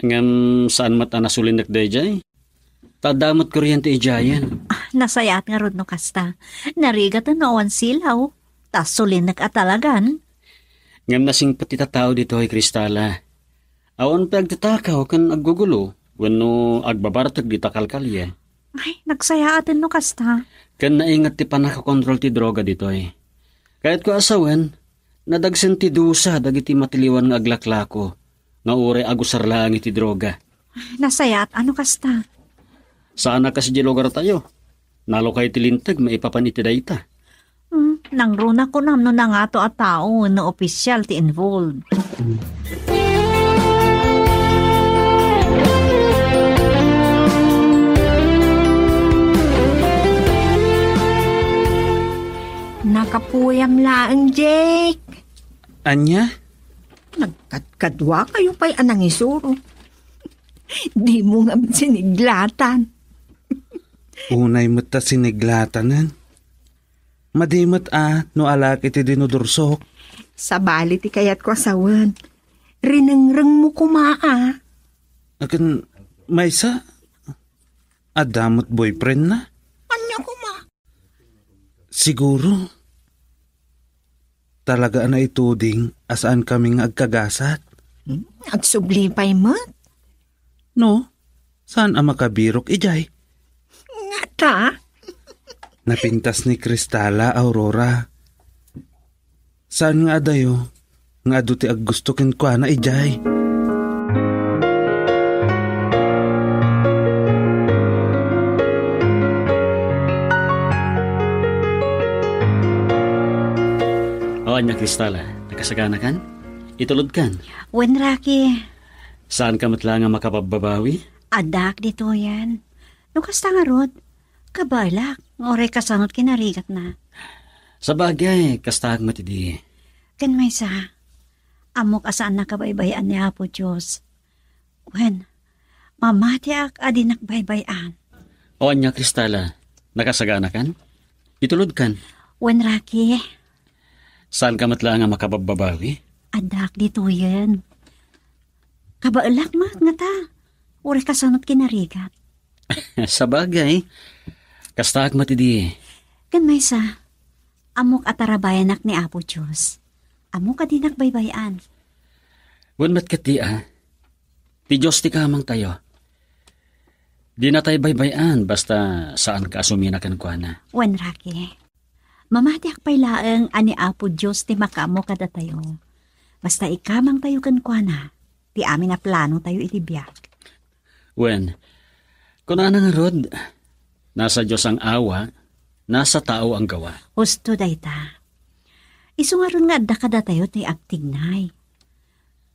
ngem saan met a nasulinek daydiay. Ta adda met kuryente idiayen. Ah, nasayaat ngarud no kasta. Narigaten no awan silaw. Ta sulinek a talagan. Ngem nasingpet ti tattao ditoy, Kristala. Awan pay agtatakaw ken aggugulo wenno agbabartek dita kalkalie. Ay, nagsayaaten no kasta. Ken nainget ti pannakakontrol ti droga ditoy. Kayatko a sawen, nadagsen ti dusa dagiti matiliwan nga aglaklako nga uray agusar laeng iti droga. Nasayaat a no kasta. Saan a kas idiay lugartayo. Nalukay ti linteg maipapan iti dayta. Hmm, nangruna kunam no nangato a tao wenno opisial ti involved. Nakapuyam laeng, Jake. Ania? Nagkadkaduakayo pay a nangisuro. Dimo ngem siniglatan. Unay met ta siniglatanen. Madi met a no alaak iti dinudursok. Sabali ti kayatko a sawen. Rinengrengmo koma a. Akin, maysa, adda met boyfriendna? Ania koma? Siguro, talaga a naituding a saankami nga agkagasat. Hmm, agsubli pay met. No, saan a makabirok idiay? Ngata? Napintas ni Kristala, Aurora. Saan nga adayo nga adu ti aggusto kenkuana idiay? O, ania, Kristala, nakasaganakan? Itulodkan? Wen, Rocky. Saanka met laeng a makababbabawi? Addak ditoyen. No kasta ngarud, kabaelak nga uray kasano ti kinarigatna. Sabagay, kastaak met idi. Ken maysa, ammok a saanna kabaybay-an ni Apo Dios. Wen, mamatiak a dinak baybay-an. O ania, Kristala, nakasaganakan? Itulodkan? Wen, Rocky. Saanka met laeng a makababbabawi? Addak ditoyen. Kabaelak met ngata. Uray kasano ti kinarigat. Sabagay, kastaak met idi. Ken maysa, ammok a tarabayanak ni Apo Dios. Ammok a dinak baybay-an. Wen met ketdi a, ti Dios ti kamangtayo. Dinatay baybay-an basta saanka a sumina kenkuana. Wen, Rocky. Mamatiak pay laeng a ni Apo Dios ti makaammo kadatayo. Basta ikamangtayo kenkuana ti amin a planotayo iti biag. Wen, kunana ngarud, "Nasa Dios ang awa, nasa tao ang gawa." Husto dayta. Isu ngarud nga adda kadatayo ti agtignay.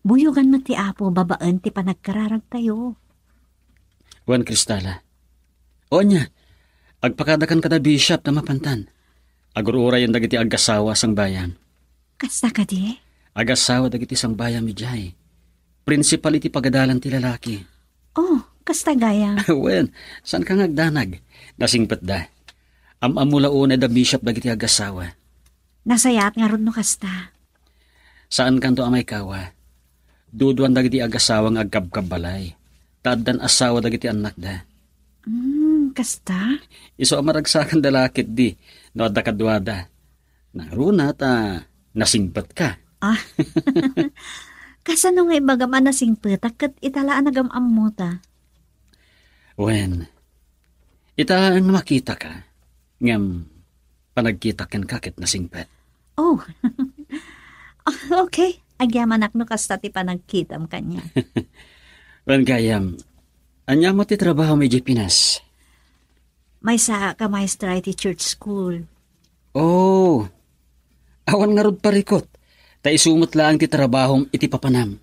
Buyogan met ti Apo babaen ti panagkararagtayo. Wen, Cristala. O ania, agpakadakan kada bishop ta mapantan. Agur-urayen dagiti aggasawa sangbayam. Kasta kadi? Agasawa dagiti sangbayam idiay. Prinsipal iti pagadalan ti lalaki. Oh, kasta gayam. Wen, saanka nga agdanag? Nasingpetda. Am-ammo la unay da bishop dagiti agasawa. Nasayaat ngarud no kasta. Saankanto a maikawa. Duduan dagiti agasawa nga agkabkabbalay. Ta addan asawa dagiti annakda. Hmm, kasta? Isu a maragsakan da la ketdi no adda kaduada. Nangruna ta nasingpetka. Ah. Kasano nga ibagam a nasingpetak ket ita la a nagam-ammota? Wen, ita nga makitaka, ngem panagkitak kenka ket nasingpet. Oh. Okay. Agyamanak no kasta ti panagkitam kaniak. Wen gayam, ania met ti trabahom idiay Pinas? Maysaak a maestra iti church school. Oh, awan ngarud parikut, ta isu met laeng ti trabahom iti papanam.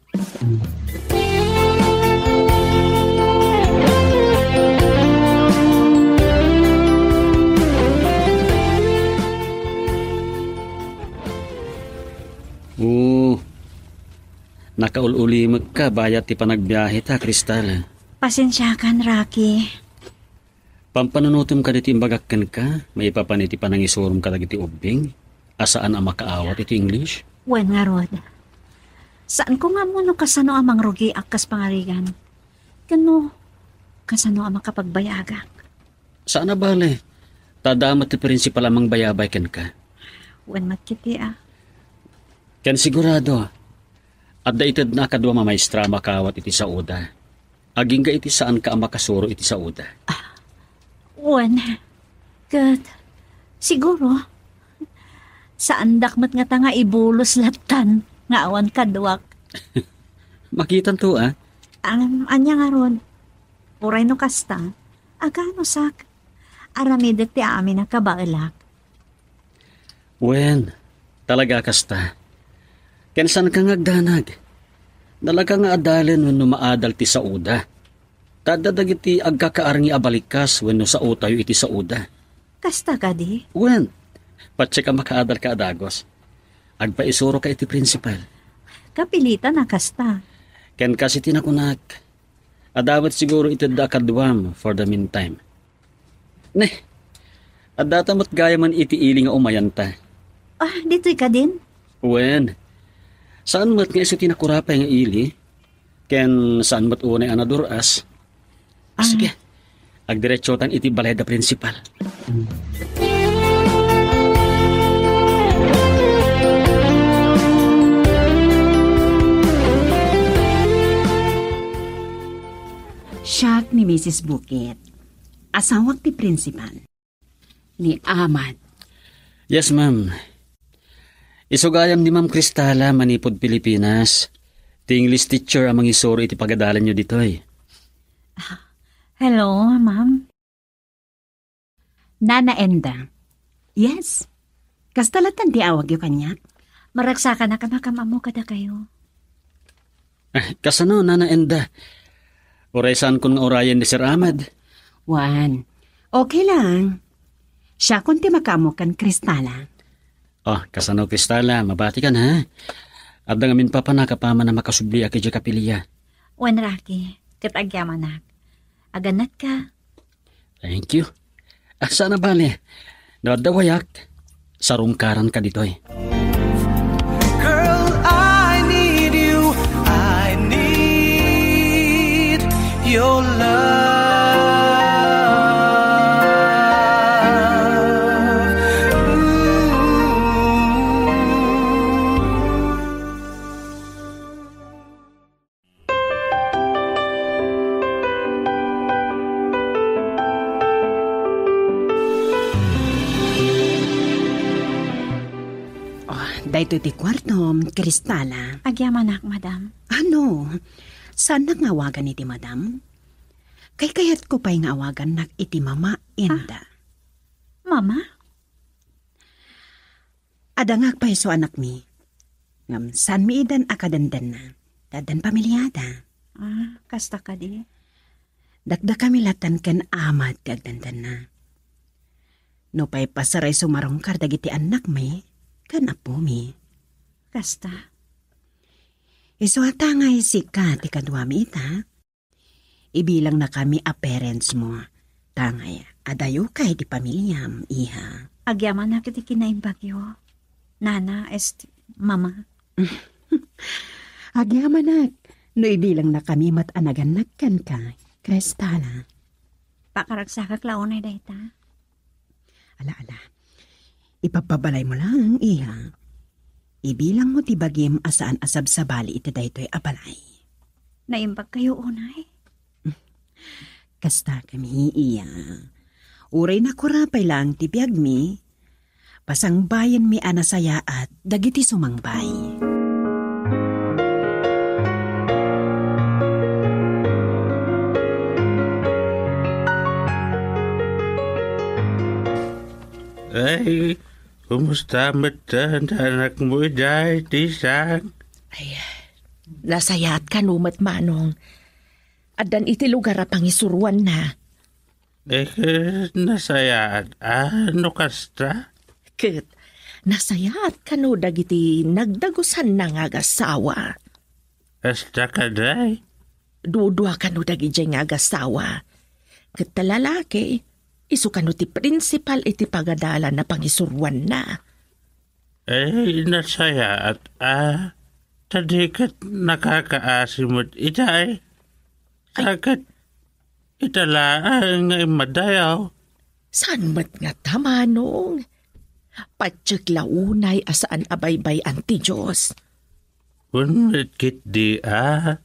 Oh, nakaul-ulimekka bayat ti panagbiaheta, Crystal. Pasensiakan, Rocky. Pampanunotem kadagiti imbagak kenka, maipapan iti panangisurom kadagiti ubbing a saan a makaawat iti English? Wen ngarud, saanko nga ammo no kasano a mangrugiak kas pangarigan. Ken no, kasano a makapagbayagak? Saan a bale, ta adda met ti prinsipal a mangbayabay kenka. Wen met ketdi a. Ken sigurado, adda itedna a kaduam a maestra a makaawat iti saoda. Agingga iti saanka a makasuro iti saoda. Wen, ket siguro, saandak met ngata nga ibulos lattan nga awan kaduak. Makitanto, a. Am, ania ngarud? Uray no kasta, aganusak. Aramidek ti amin a kabaelak. Wen, talaga kasta. Ken saanka nga agdanag. Nalaga nga adalen wenno maadal ti saoda. Ta adda dagiti agkakaarngi a balikas wenno saotayo iti saoda. Kasta kadi? Wen, patiek a makaadalka a dagus. Agpaisuroka iti prinsipal. Kapilitan a kasta. Ken kas iti nakunak, adda met siguro itedda a kaduam for the meantime. Ne, addata met gayamen iti ili nga umayanta. Ah, ditoy kadin? Wen, saan met nga isu ti nakurapay nga ili, ken saan met unay a nadur-as. Ah, sige, agdiretsotan iti balay da prinsipal. Siak ni Misis Bukit. Asawak ti prinsipal. Ni Amat. Yes, ma'am. Isu gayam ni Ma'am Cristala manipud Pilipinas. Ti English teacher a mangisuro iti pagadalanyo ditoy. Ah, hello, ma'am. Nana Enda. Yes. Kasta latta ti awagyo kaniak? Maragsakanak a makam-ammo kadakayo. Ah, kasano, Nana Enda? Uray saankon nga urayen ni Sir Ahmad? Wen, okay lang. Siakon ti makaammo ken Cristala. Oh, kasano, Cristala? Mabatikan, ha? Adda ngamin papanak apaman a makasubliak idiay kapilya. Wen, Rocky, ket agyamanak. Aganatka. Thank you. Ah, saan a bale? No adda wayak, sarungkaranka ditoy. Girl, I need you. I need your love. Ooh. Iti kuartom, Kristala. Agyamanak, madam. Ano? Saannak nga awagan iti madam? Kaykayatko pay nga awagannak iti mama, Inda. Ah, mama? Adda nga agpayso, anakmi. Ngem saanmi idan a kadandanna. Ta addan pamiliada. Ah, kasta kadi? Dakdakami latan ken amad ti agdandanna. Nupay pasaray sumarungkar dagiti annakmi ken appomi. Kasta? Isu a tangay sika ti kaduami ita. Ibilangna kami a parents mo. Tangay, adayo kay ti pamiliam, iha. Agyamanak iti kinaimbagyo. Nana, esti, mama. Agyamanak, no ibilangna kami met a nagannak kenka, Kristala. Pakaragsakak la unay dayta. Ala, ala. Ipagpabalaymo laeng, iha. Ibilangmo ti bagim a saan a sabsabali iti daytoy a balay. Naimbag kayo unay? Kasta kami, iha. Uray nakura pay laeng ti biagmi, pasangbayenmi a nasayaat dagiti sumangbay. Ay, kumusta met ti anakmo idiay, Tisang? Ay, nasayaat kano met, Manong. Addan iti lugar a pangisuroanna. Eh, nasayaat a no kasta? Ket nasayaat kano dagiti nagdagusanna nga agasawa? Kasta kadi? Dudua kano dagidiay nga agasawa. Ket ta lalaki, isu kano ti prinsipal iti pagadalan a pangisuroanna. Ay, nasayaat a. Ta di ket nakakaasi met idiay. Ay. Sa ket ita laeng nga immadayaw. Saan met ngata, Manong? Patiek la unay a saan a baybay-an ti Dios. Wen met ketdi a,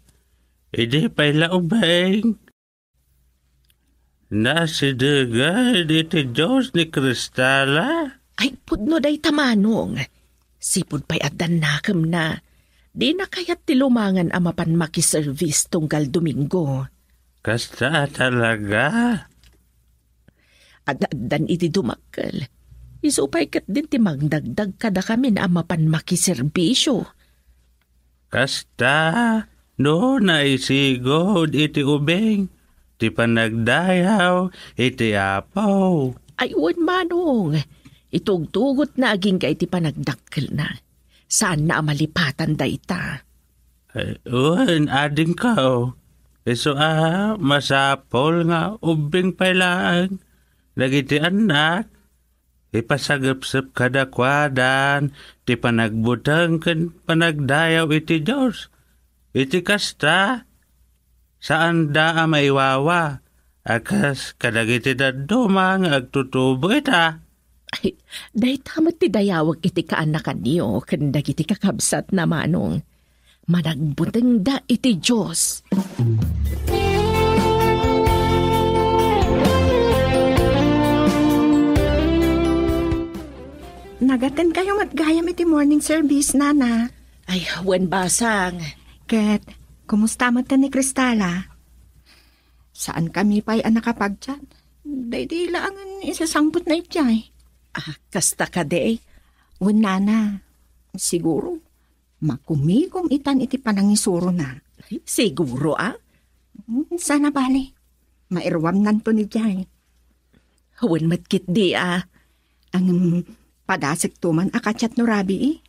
idi pay la ubing. Nasideged iti Dios ni Kristala? Ay, pudno dayta, Manong. Sipud pay addan nakemna. Dina kayat ti lumangan a mapan makiservis tunggal Domingo. Kasta a talaga? Ad-addan iti dumakkel. Isu pay ketdin ti mangdagdag kadakamin a mapan makiserbisio. Kasta, no naisigud iti ubing ti panagdayaw iti Apo. Ay, wen, Manong. Itugtugotna agingga iti panagdakkelna. Saanna a malipatan dayta. Ay, wen, adingko. Isu a, masapul nga ubbing pay laeng dagiti annak, ipasagepsep kadakuadan ti panagbuteng ken panagdayaw iti Dios. Iti kasta, saanda a maiwawa a kas kadagiti dadduma nga agtutubo ita. Ay, dayta met ti dayawek iti kaannakanyo ken dagiti kakabsatna, Manong. Managbutengda iti Dios. Nagatenkayo met gayam iti morning service, Nana. Ay, wen, basang. Ket, kumusta met ni Kristala? Saan kami pay a nakapagtian. Daydi laengen isasangpetna idiay. Ah, kasta kadi? Wen, Nana. Siguro, makumigom itan iti panangisurona. Siguro, a? Hmm, saan a bale. Mairuamnanto idiay. Wen met ketdi, a. Ngem, padasekto man a ka-chat no rabii.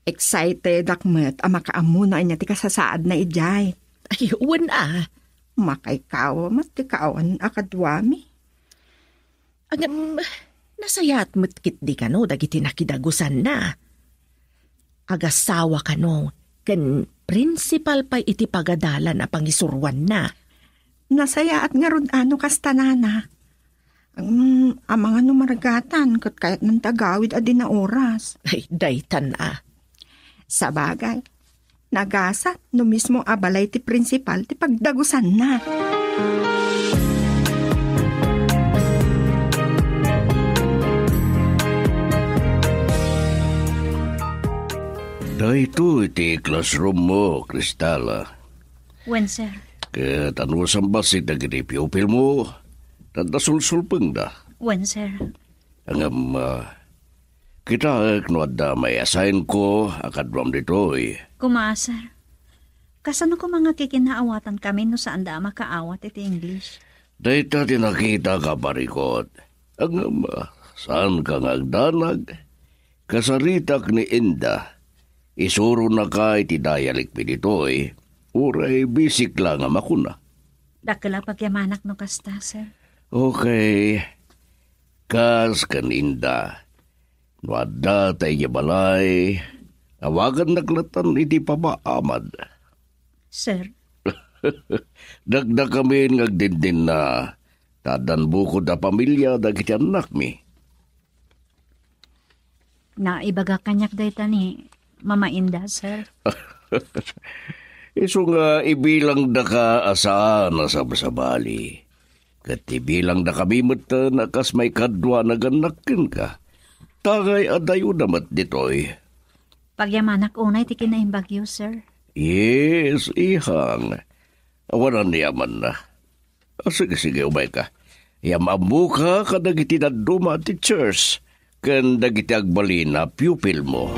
Excitedak met a makaammona ania ti kasasaadna idiay. Ay, wen, a. Makaikaw met ti kaawan a kaduami. Ngem, nasayaat met ketdi kano dagiti nakidagusanna. Agasawa kano, ken prinsipal pay iti pagadalan a pangisuroanna. Nasayaat ngarud a no kasta, Nana. Mm, amangan no maragatan ket kayatnan ti agawid a dina oras. Ay, daytan a. Sabagay, nagasat no mismo a balay ti prinsipal ti pagdagusanna. Daytoy ti classroom mo, Cristala. Wen, sir. Ket anusam bassit dagiti pupil mo? Tadda sulsulpengda. Wen, sir. Ngem, ah, kitaek no adda maiassign ko a kaduam ditoy. Kuma, sir. Kasano koma nga kikinaawatankami no saanda a makaawat iti English? Dayta ti nakitak a parikut. Ngem, ah, saanka nga agdanag? Kasaritak ni Inda. Isuronaka iti dialect mi ditoy, uray bisik la nga makuna. Dakkel a pagyamanak no kasta, sir. Okay. Kas ken Inda. No adda ta idiay balay, awagannak latan iti pamaamad. Sir. Dakdakamin nga agdindinna, ta addan bukod a pamilia dagiti annakmi. Naibagak kaniak dayta ni Mama Inda, sir. Isu nga ibilangdaka a saan a sabsabali. Ket ibilangdakami metten a kas maikadua a nagannak kenka. Tangay adayoda met ditoy. Pagyamanak unay ti kinaimbagyo, sir. Yes, ihang. Awan aniamanna. Ah, sige, sige, umayka. Yam-ammoka kadagiti dadduma a teachers ken dagiti agbalin a pupil mo.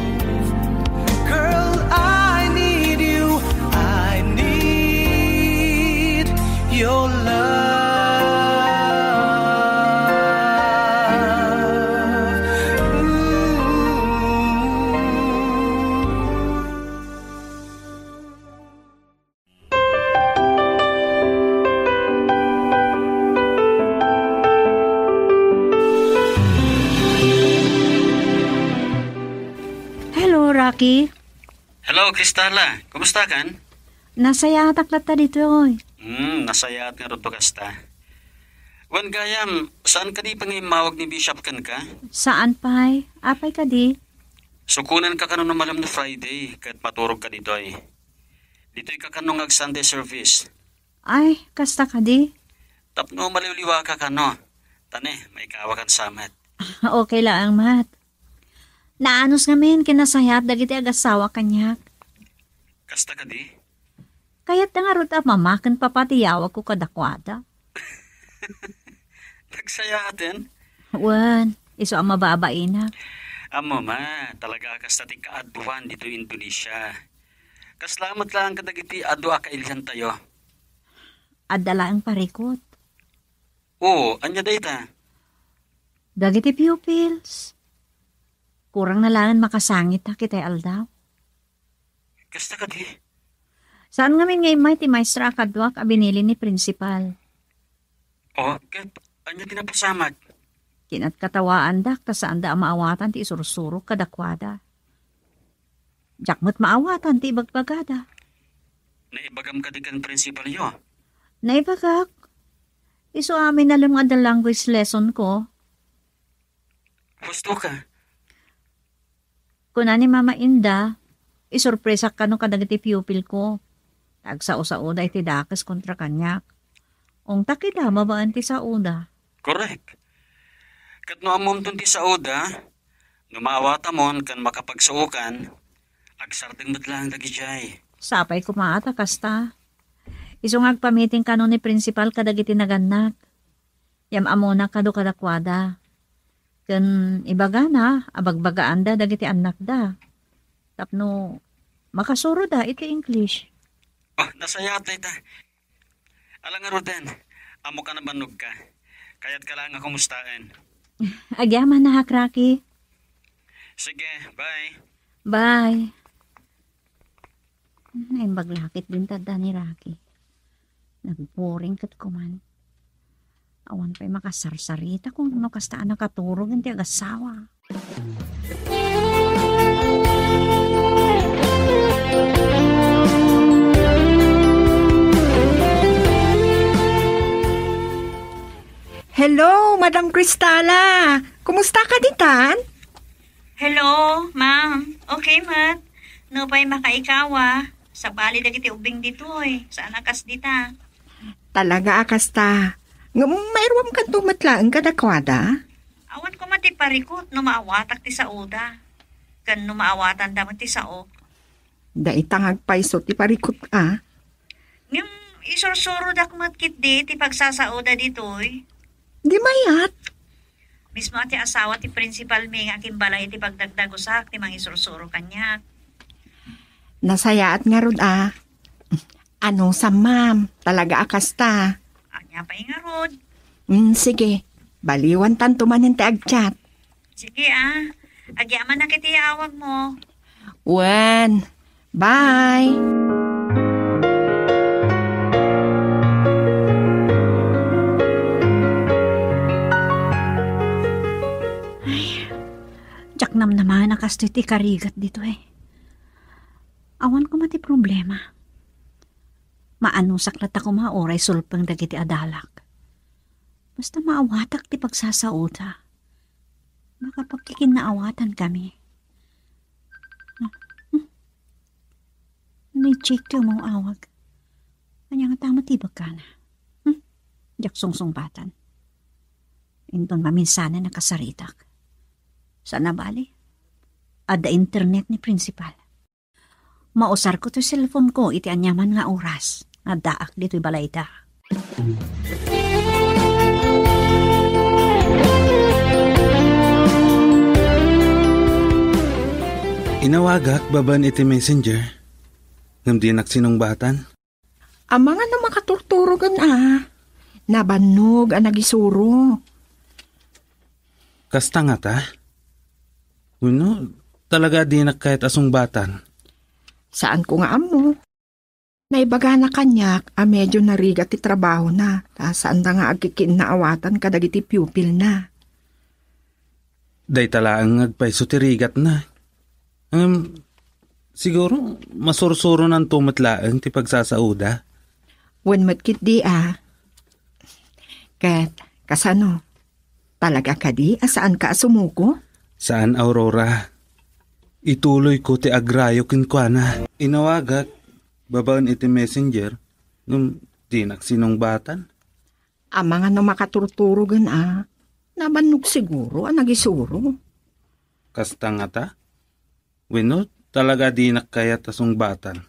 Girl, I need you. I need your love. Ooh. Hello, Rocky. Hello, Cristala. Kumusta kan? Nasayaatak latta ditoy. Hmm, nasayaat ngarud no kasta. Wen gayam, saan kadi pay nga immawag ni Bishop kenka? Saan pay? Apay kadi? Sukonanka kano no malem no Friday, ket maturogka ditoy. Ditoyka kano nga ag-Sunday service. Ay, kasta kadi? Tapno maliwliwaka kano. Ta ne, maikawakan sa met. Okay laeng met. Naanus ngamin kinasayaat dagiti agassawa kaniak. Kasta kadi? Kayatda ngarud a mama ken papa ti yawagko kadakuada. Nagsayaaten? Wen, isu a mababainak. Ammom a, talaga a kasta ti kaaduan ditoy Indonesia. Kasla met laeng kadagiti adu a kailiantayo. Adda laeng parikut. Oo, ania dayta? Dagiti pupils. Kurangna laeng makasangit a kitay aldaw. Kasta kadi? Saan ngamin nga immay ti maestra a kaduak a binili ni principal? Oh, ket ania ti napasamak? Kinatkatawaandak ta saanda a maawatan ti isursurok kadakuada. Diak met maawatan ti ibagbagada. Naibagam kadi ken principalyo? Naibagak. Isu amin a lem nga adda language lesson ko. Husto ka. Kuna ni Mama Inda, isurpresak kano kadagiti pupil ko. Agsao-saoda iti dakes kontra kaniak. Ungtak ida, babaen ti saoda. Correct. Ket no ammomton ti saoda, no maawatamon ken makapagsaokan, agsardeng met laeng dagidiay. Sapay koma ta kasta. Isu nga agpamiting kano ni principal kadagiti nagannak. Yam-amona kado kadakuada. Ken ibagana a bagbagaanda dagiti annakda. Tapno makasuroda iti English. Oh, nasayaat dayta. Ala ngaruden, ammoka a bannogka. Kayatka laeng a kumustaen. Agyaman, Nahak Rocky. Sige, bye. Bye. Naimbag la ket din tadda ni Rocky. Nagboring ket kuman. Awan pay makasarsarita kun no kasta a nakaturog ti agassawa. Hello, Madam Cristala. Kumusta ka ditan? Hello, ma'am. Okay met. Nupay makaikawa, sabali dagiti ubbing ditoy. Saan a kas dita? Talaga a kasta. Ngem mairuam kanto met laeng kadakuada? Awan koma ti parikut no maawatak ti saoda. Ken no maawatanda met ti saok, Dayta nga agpayso ti parikut a. Ngem isursurodak met ketdi ti pagsasaoda ditoy. Di mayat. Mismo a ti asawa ti principal mi nga akimbalay iti pagdagdagusak ti mangisursuro kaniak. Nasayaat ngarud a. Ano sa, ma'am? Talaga a kasta? Ania pay ngarud? Mm, sige. Baliwan tanto manen ti agchat. Sige, ah. Agyamanak iti awag mo. Wen. Bye. Ay, diak namnamaen a kastoy ti karigat ditoy. Awan koma ti problema. Maanusak latta koma uray sulpeng dagiti adalak. Basta maawatak ti pagsasaoda. Makapagkikinnaawatan kami. Hmm. Ni-check ti umawawag. Ania nga tama ti bagkana? Hmm? Diak sungsungbatan. Inton maminsanen a kasaritak. Saan a bali? Adda internet ni principal. Mausarko toy cellphone ko iti aniaman nga oras. Addaak ditoy balayda. Inawagak babaen iti messenger, ngem dinak sinungbatan. Amangan no makaturturogen a. Nabannog a nagisuro. Kasta ngata? Wenno, talaga a dinak kayat a sungbatan? Saanko nga ammo. Naibagana kaniak a medyo narigat ti trabahona, ta saanda nga agkikinnaawatan kadagiti pupilna. Dayta laeng nga agpayso ti rigatna. Ngem, siguro, masursuronanto met laeng ti pagsasaoda. Wen met ketdi a. Ket, kasano? Talaga kadi a saanka a sumuko? Saan, Aurora. Ituloyko ti agrayo kenkuana. Inawagak babaen iti messenger, ngem dinak sinungbatan. Amangan no makaturturogen a, nabannog siguro a nagisuro. Kasta ngata? Wenno, talaga dinak kayat a sungbatan?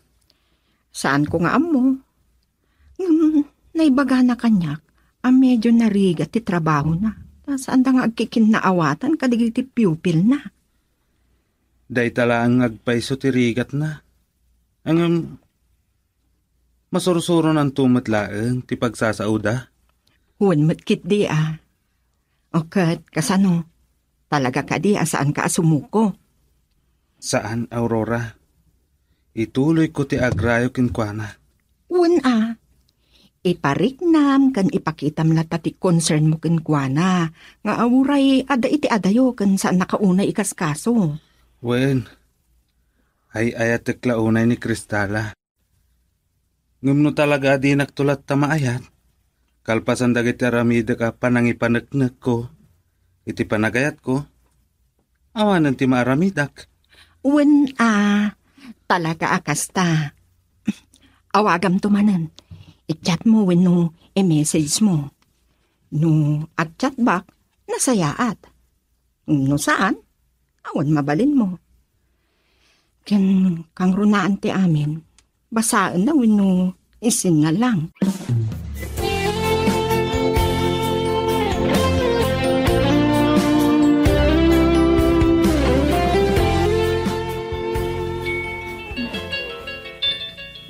Saanko nga ammo. Ngem, naibagana kaniak a medyo narigat ti trabahona. Ta saanda nga agkikinnaawatan kadagiti pupilna. Dayta laeng nga agpayso ti rigatna. Ngem, masursuronanto met laeng ti pagsasaoda. Wen met ketdi a. O ket, kasano? Talaga kadi a saanka a sumuko? Saan, Aurora. Ituloyko ti agrayo kenkuana. Wen a. Ipariknam ken ipakitam latta ti concern mo kenkuana, nga uray adda iti adayo ken saannaka unay ikaskaso. Wen, ay-ayatek la unay ni Cristala. Ngem no talaga a dinakto latta maayat, kalpasan dagiti aramidek a panangipaneknekko iti panagayatko, awanen ti maaramidak. Wen a, talaga a kasta. Awagamto manen. I-chat mo wenno i-message mo. No agchat back, nasayaat. No saan, awan mabalinmo. Ken kangrunaan ti amin, basaenna wenno isinna lang.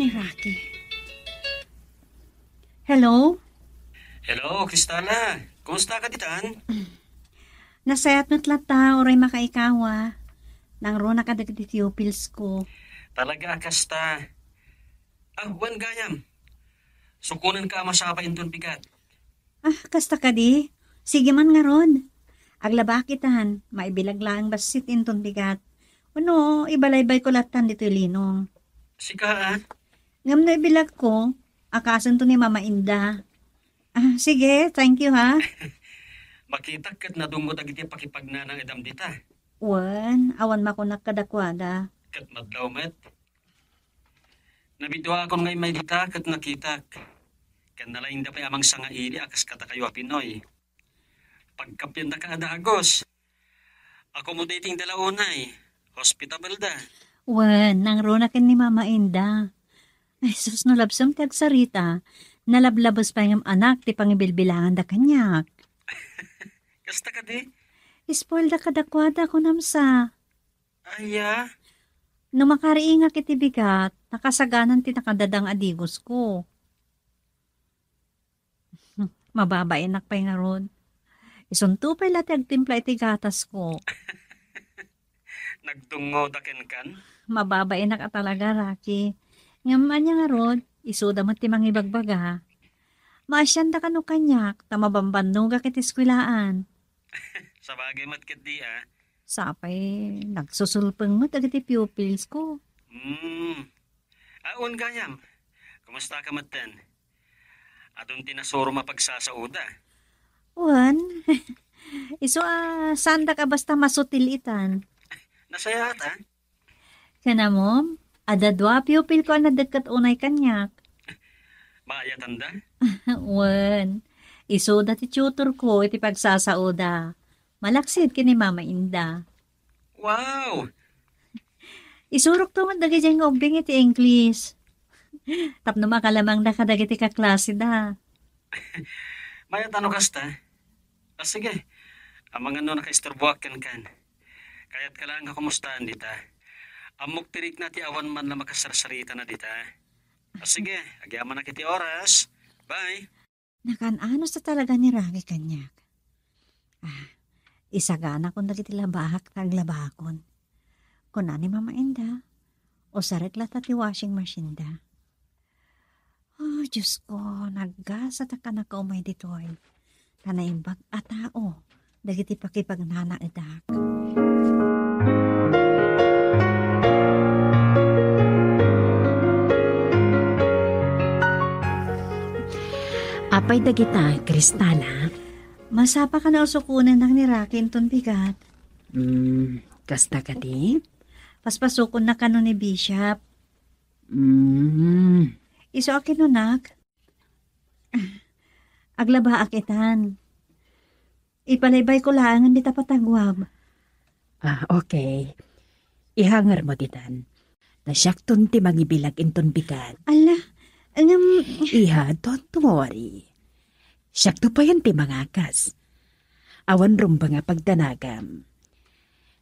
Ni Rocky. Hello? Hello, Cristala. Kumusta ka ditan? Nasayat met latta, uray makaikawa. Nangruna kadagiti pupils ko. Talaga a kasta. Ah, wen gayam. Sukonenka a masapa inton bigat. Ah, kasta kadi? Sige man ngarud. Aglabak itan, maibilag laeng bassit inton bigat. Wenno, ibalaybay ko lattan ditoy linong. Sika, ah? Ngem no ibilagko, akasenton ni Mama Inda. Ah, sige, thank you, ha. Makitak ket nadumot dagiti pakipagnanang-edam dita. Wen, awan makunak kadakuada. Ket madlaw met. Nabiduaakon nga immay dita ket nakitak. Ken nalaingda pay a mangsangaili a kas kadakayo a Pinoy. Pagkapiandaka a dagus. Accommodating da la unay. Hospitable da. Wen, nangruna ken ni Mama Inda. Ay, sus, no labsem ti agsarita, nalablabes pay ngem anak ti pangibilbilanganda kaniak. Kasta kadi? Ispoilda kadakuada, kunam sa. Aya? No makariingak iti bigat, nakasaganan ti nakadadang a digosko. Mababainak pay ngarud. Isunto pay la ti agtimpla iti gatasko. Nagdungngoda kenkan? Mababainak a talaga, Rocky. Ngem ania ngarud, isuda met ti mangibagbaga. Maasianda kano kaniak, ta mabambannogak iti eskwelaan. Sabagay met ketdi, a. Sapay, nagsusulpeng met dagiti pupils ko. Hmm. A, wen gayam, kumusta ka metten? Adun ti nasuro mapagsasauda. Wen, isu a saandak a basta masutil itan. Nasayaat, a? Kanamom, adda dua a pupil ko a nadekket unay kaniak. Maayatanda? Wen, isuda ti tutor ko iti pagsasauda. Malaksid ken ni Mama Inda. Wow! Isurokto met dagidiay nga ubbing iti English. Tapno makalamangda kadagiti kaklaseda. Mayat no kasta. A, sige. Amangan no nakaisturboak kenkan. Kayatka laeng nga kumustaan dita. Ammok ti rikna ti awan man la makasarsaritana dita. A, sige, agyamanak iti oras. Bye. Nakan-anos ta talaga ni Rocky kaniak. A, isaganakon dagiti labaak ta aglabakon. Kuna ni Mama Inda, usarek latta ti washing machine da. Oh, Diosko, naggasatak a nakaumay ditoy. Ta naimbag a tao dagiti pakipagnanaedak. Apay dagita, Cristala? Masapaka a usukonennak ni Rocky inton bigat. Hmm, kasta kadi? Paspasukonnak kano ni Bishop. Mm. Isu a kinunak, aglabaak itan. Ipalaybay ko laengen dita pataguam. Ah, okay. Ihangermo ditan. Ta siakton ti mangibilag inton bigat. Ala, ngem Iha, don't worry. Siakto payen ti mangakas. Awan rumbeng a pagdanagam.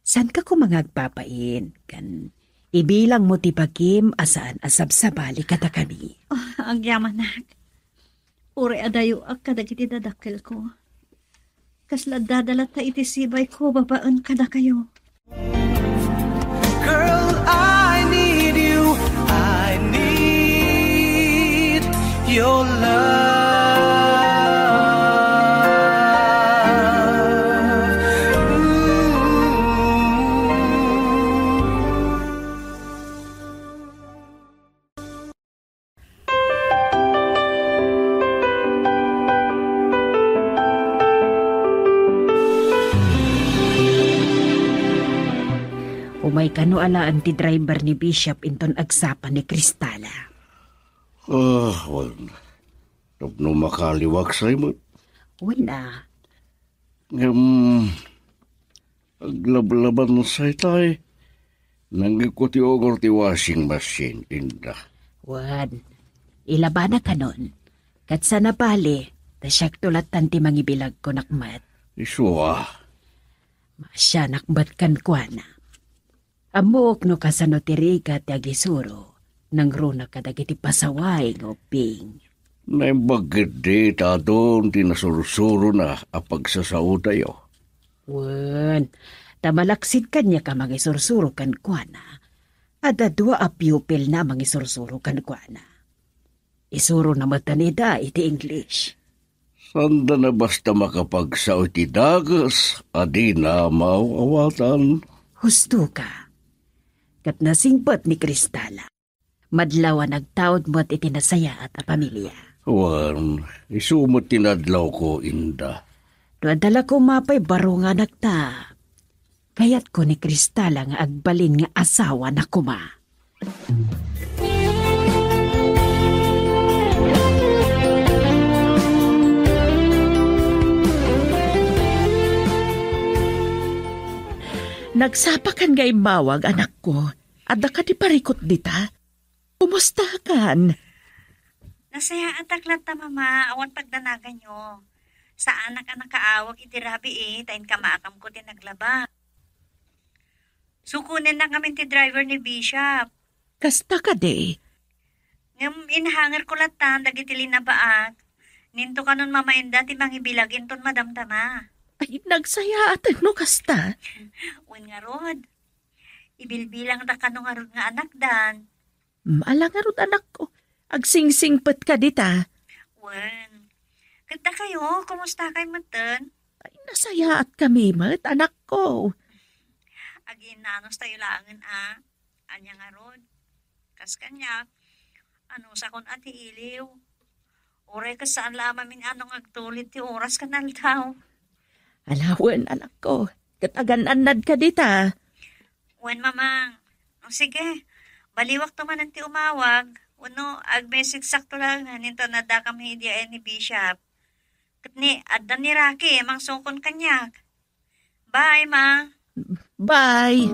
Saanka koma nga agbabain, ken ibilangmo ti bagim a saan a sabsabali kadakami. Oh, agyamanak. Uray adayoak kadagiti dadakkelko. Kasla adda latta iti sibayko babaen kadakayo. Girl, I need you. I need your love. Ooh. Umay kano alaen ti driver ni Bishop inton agsapa ni Cristala. Ah, wen. Tapno makaliwak say met. Wen a. Ngem, aglablaban say tay. Nangngegko ti ugor ti washing machine, Inda. Wen, ilabana kanon. Ket sana bali, ta siakto lattan ti mangibilag kunak met. Isu a. Maasianak met kenkuana. Ammok no kasano ti rigat ti agisuro, nangruna kadagiti pasaway nga ubbing. Naimbag ketdi ta adun ti nasursurona a pagsasaudayo. Wen, ta malaksid kaniak a mangisursuro kenkuana. Adda dua a pupilna a mangisursuro kenkuana. Isurona met ida iti English. Saanda a basta makapagsao iti dakes a dina maaw-awatan. Husto ka. Ket nasingpet ni Cristala. Madlaw a nagtaud met iti nasayaat a pamilia. Wen, isu met ti nadlawko, Inda. No adda la koma pay baro nga anakta, kayatko ni Cristala nga agbalin nga asawana koma. Nagsapakan nga immawag, anakko. Adda kadi parikut dita? Kumustakan? Nasayaatak latta, Mama, awan pagdanaganyo. Saanak a nakaawag iti rabii, ta inkamakamko ti naglaba. Sukonennak ngamin ti driver ni Bishop. Kasta kadi? Ngem inhangerko latta dagiti linabaak. Ninto kanon mamaenda ti mangibilag inton madamdama. Ay, nagsayaaten no kasta. Wen ngarud, ibilbilangda kano ngarud nga anakdan. Mm, ala ngarud, anakko. Agsingsingpet ka dita. Wen, ket dakayo, kumusta kay metten? Ay, nasayaat kami met, anakko. Aginnanos tayo laengen a. Ania ngarud? Kas kaniak, anusakon a ti iliw. Uray ket saan la a mamin-ano nga agtulid ti oras ken aldaw. Ala wen, anakko. Ket agan-annad ka dita. Wen, Mamang. O, sige. Baliwakto manen ti umawag. Wenno, ag-message sakto laeng, hanin ta nadakam idi ay ni Bishop. Ket ni, adda ni Rocky, mangsukon kaniak. Bye, Ma. Bye.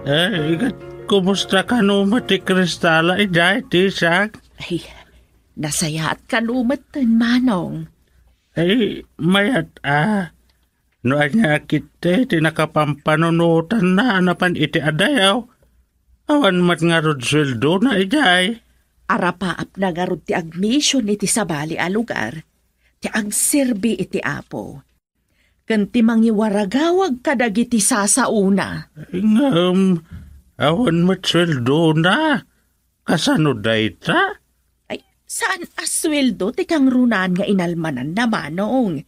Eh, ikat, kumusta kano met ti Kristala idiay, Tisak? Ay, nasayaat kano met, Manong. Ay, mayat a. No ania ketdi ti nakapampanunotanna a napan iti adayaw, awan met ngarud sueldona idiay. Arapaapna ngarud ti agmision iti sabali a lugar, ti agserbi iti Apo, ken ti mangiwaragawag kadagiti sasaona. Ngem, awan met sueldona. Kasano dayta? Ay, saan a sueldo ti kangrunaan nga inalmananna, Manong.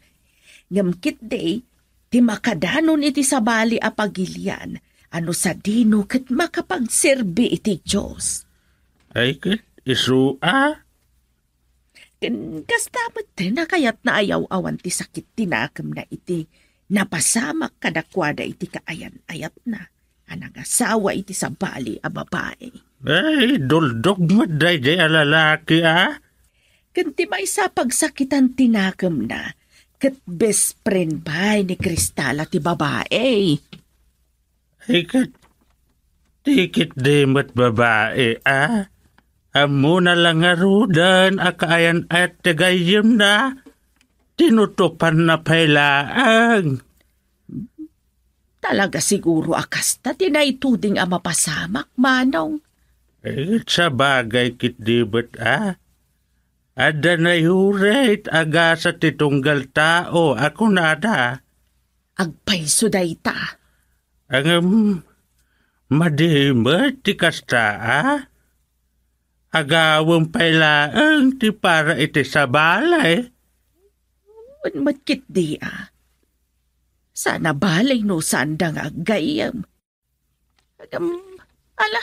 Ngem ketdi, ti makadanon iti sabali a pagilian, a no sadino ket makapagserbi iti Dios. Ay, ket isu a? Ken kasta met ti nakayatna a yaw-awan ti sakit ti nakemna iti napasamak kadakuada iti kaayan-ayatna a nangasawa iti sabali a babai. Ay, duldog met daydiay a lalaki, a? Ken ti maysa a pagsakitan ti nakemna, ket best friend pay ni Kristala ti babai. Iket, ti ketdi met babai, a? Ammona la ngaruden a kaayan-ayat ti gayyemna, tinutopanna pay laeng. Talaga siguro a kasta ti naituding a mapasamak, Manong. Eh, sabagay ketdi met, a? Adda nayurit a gasa ti tunggal tao a kunada. Agpayso dayta. Ngem, madi met ti kasta, a? Agawem pay laeng ti para iti sabali. Wen met ketdi, a? Saan a bale no saanda nga aggayyem. Ngem, ala,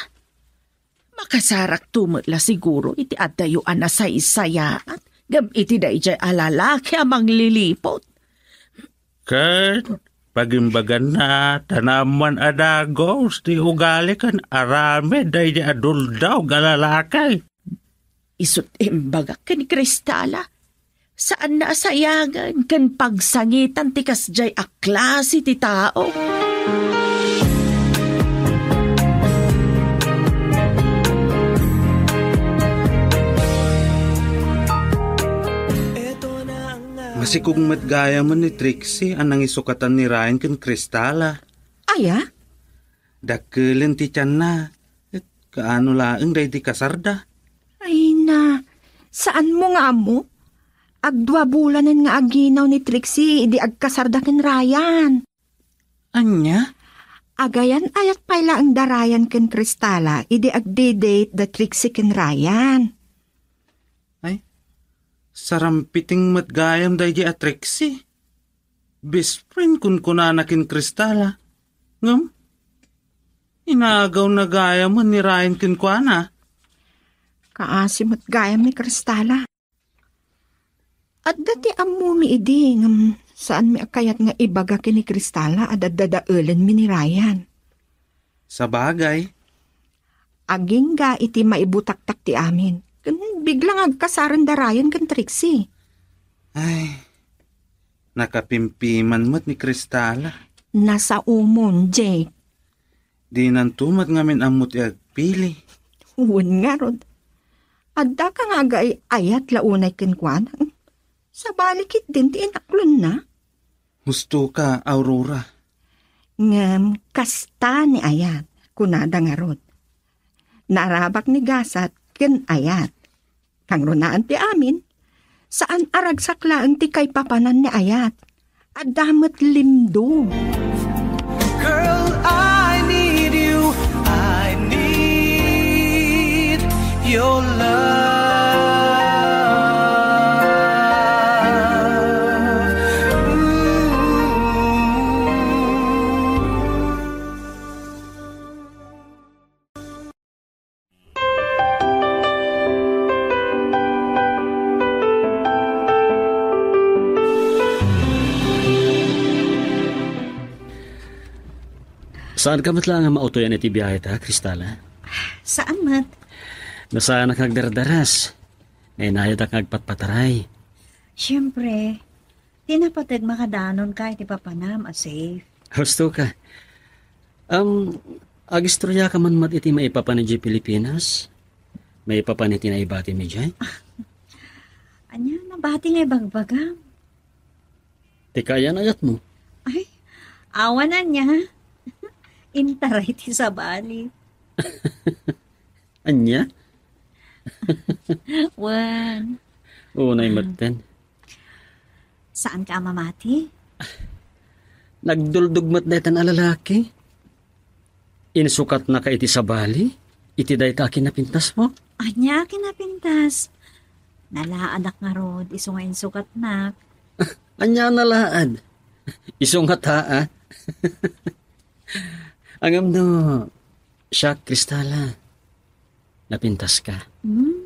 makasarakto met la siguro iti addayo a nasaysayaat, ngem iti daydiay a lalaki a mangliliput. Ket pagimbaganna, ta naammoan a dagus ti ugali ken aramid daydiay a duldog a lalaki. Isut' imbagak ken ni Kristala, saanna a sayangen ken pagsangitan ti kasdiay a klase ti tao. Masikog met gayamen ni Trixie a nangisukatan ni Ryan ken Kristala. Aya? Dakkelen ti tianna. Kaano laeng daydi kasarda? Ay na, saanmo nga ammo? Agdua bulanen nga aginaw ni Trixie idi agkasarda ken Ryan. Ania? Agayan-ayat pay laeng da Ryan ken Kristala idi agdi-date da Trixie ken Ryan. Ay, sarampiting met gayam daydi a Trixie. Best friend kunkunana ken Kristala. Ngem, inagawna gayamen ni Ryan kenkuana. Kaasi met gayam ni Kristala. Adda ti ammomi idi, ngem saanmi a kayat nga ibaga ken ni Kristala a daddadaelenmi ni Ryan. Sabagay. Agingga iti maibutaktak ti amin. Ken bigla nga agkasaren da Ryan ken Trixie. Ay, nakapimpiman met ni Cristala. Nasaomon, Jake. Dinanto met ngamin ammo ti agpili. Wen ngarud. Addaka nga agay-ayat la unay kenkuana. Sabali ketdin ti inaklonna. Husto ka, Aurora. Ngem kasta ni ayat, kunada ngarud. Naarabak ni gasat ken ayat. Kangrunaan ti amin, saan a ragsak laeng ti kaipapanan ni ayat. Adda met limdo. Girl, I need you. I need your love. Ooh. Saan ka met laeng a mautoyan iti biahe ta, Cristala? Saan met? No saanak nga agdardaras, nainayadak nga agpatpataray. Siyempre, ti napateg makadanonka iti papanam a safe. Husto ka. Am, agistorya ka man met iti maipapan idiay Pilipinas? Maipapan iti naibatimi idiay? Ania, nabati nga ibagbagam? Ti kaayan-ayatmo. Ay, awan ania. Intaray ti sabali. Ania? Wen. Unay metten. Saanka a mamati? Nagduldog met daytan a lalaki. Insukatnaka iti sabali, iti dayta a kinapintasmo? Ania a kinapintas? Nalaadak ngarud, isu nga insukatnak. Ania a nalaad? Isu nga taa? Ngem no, siak, Cristala, napintaska. Hmm?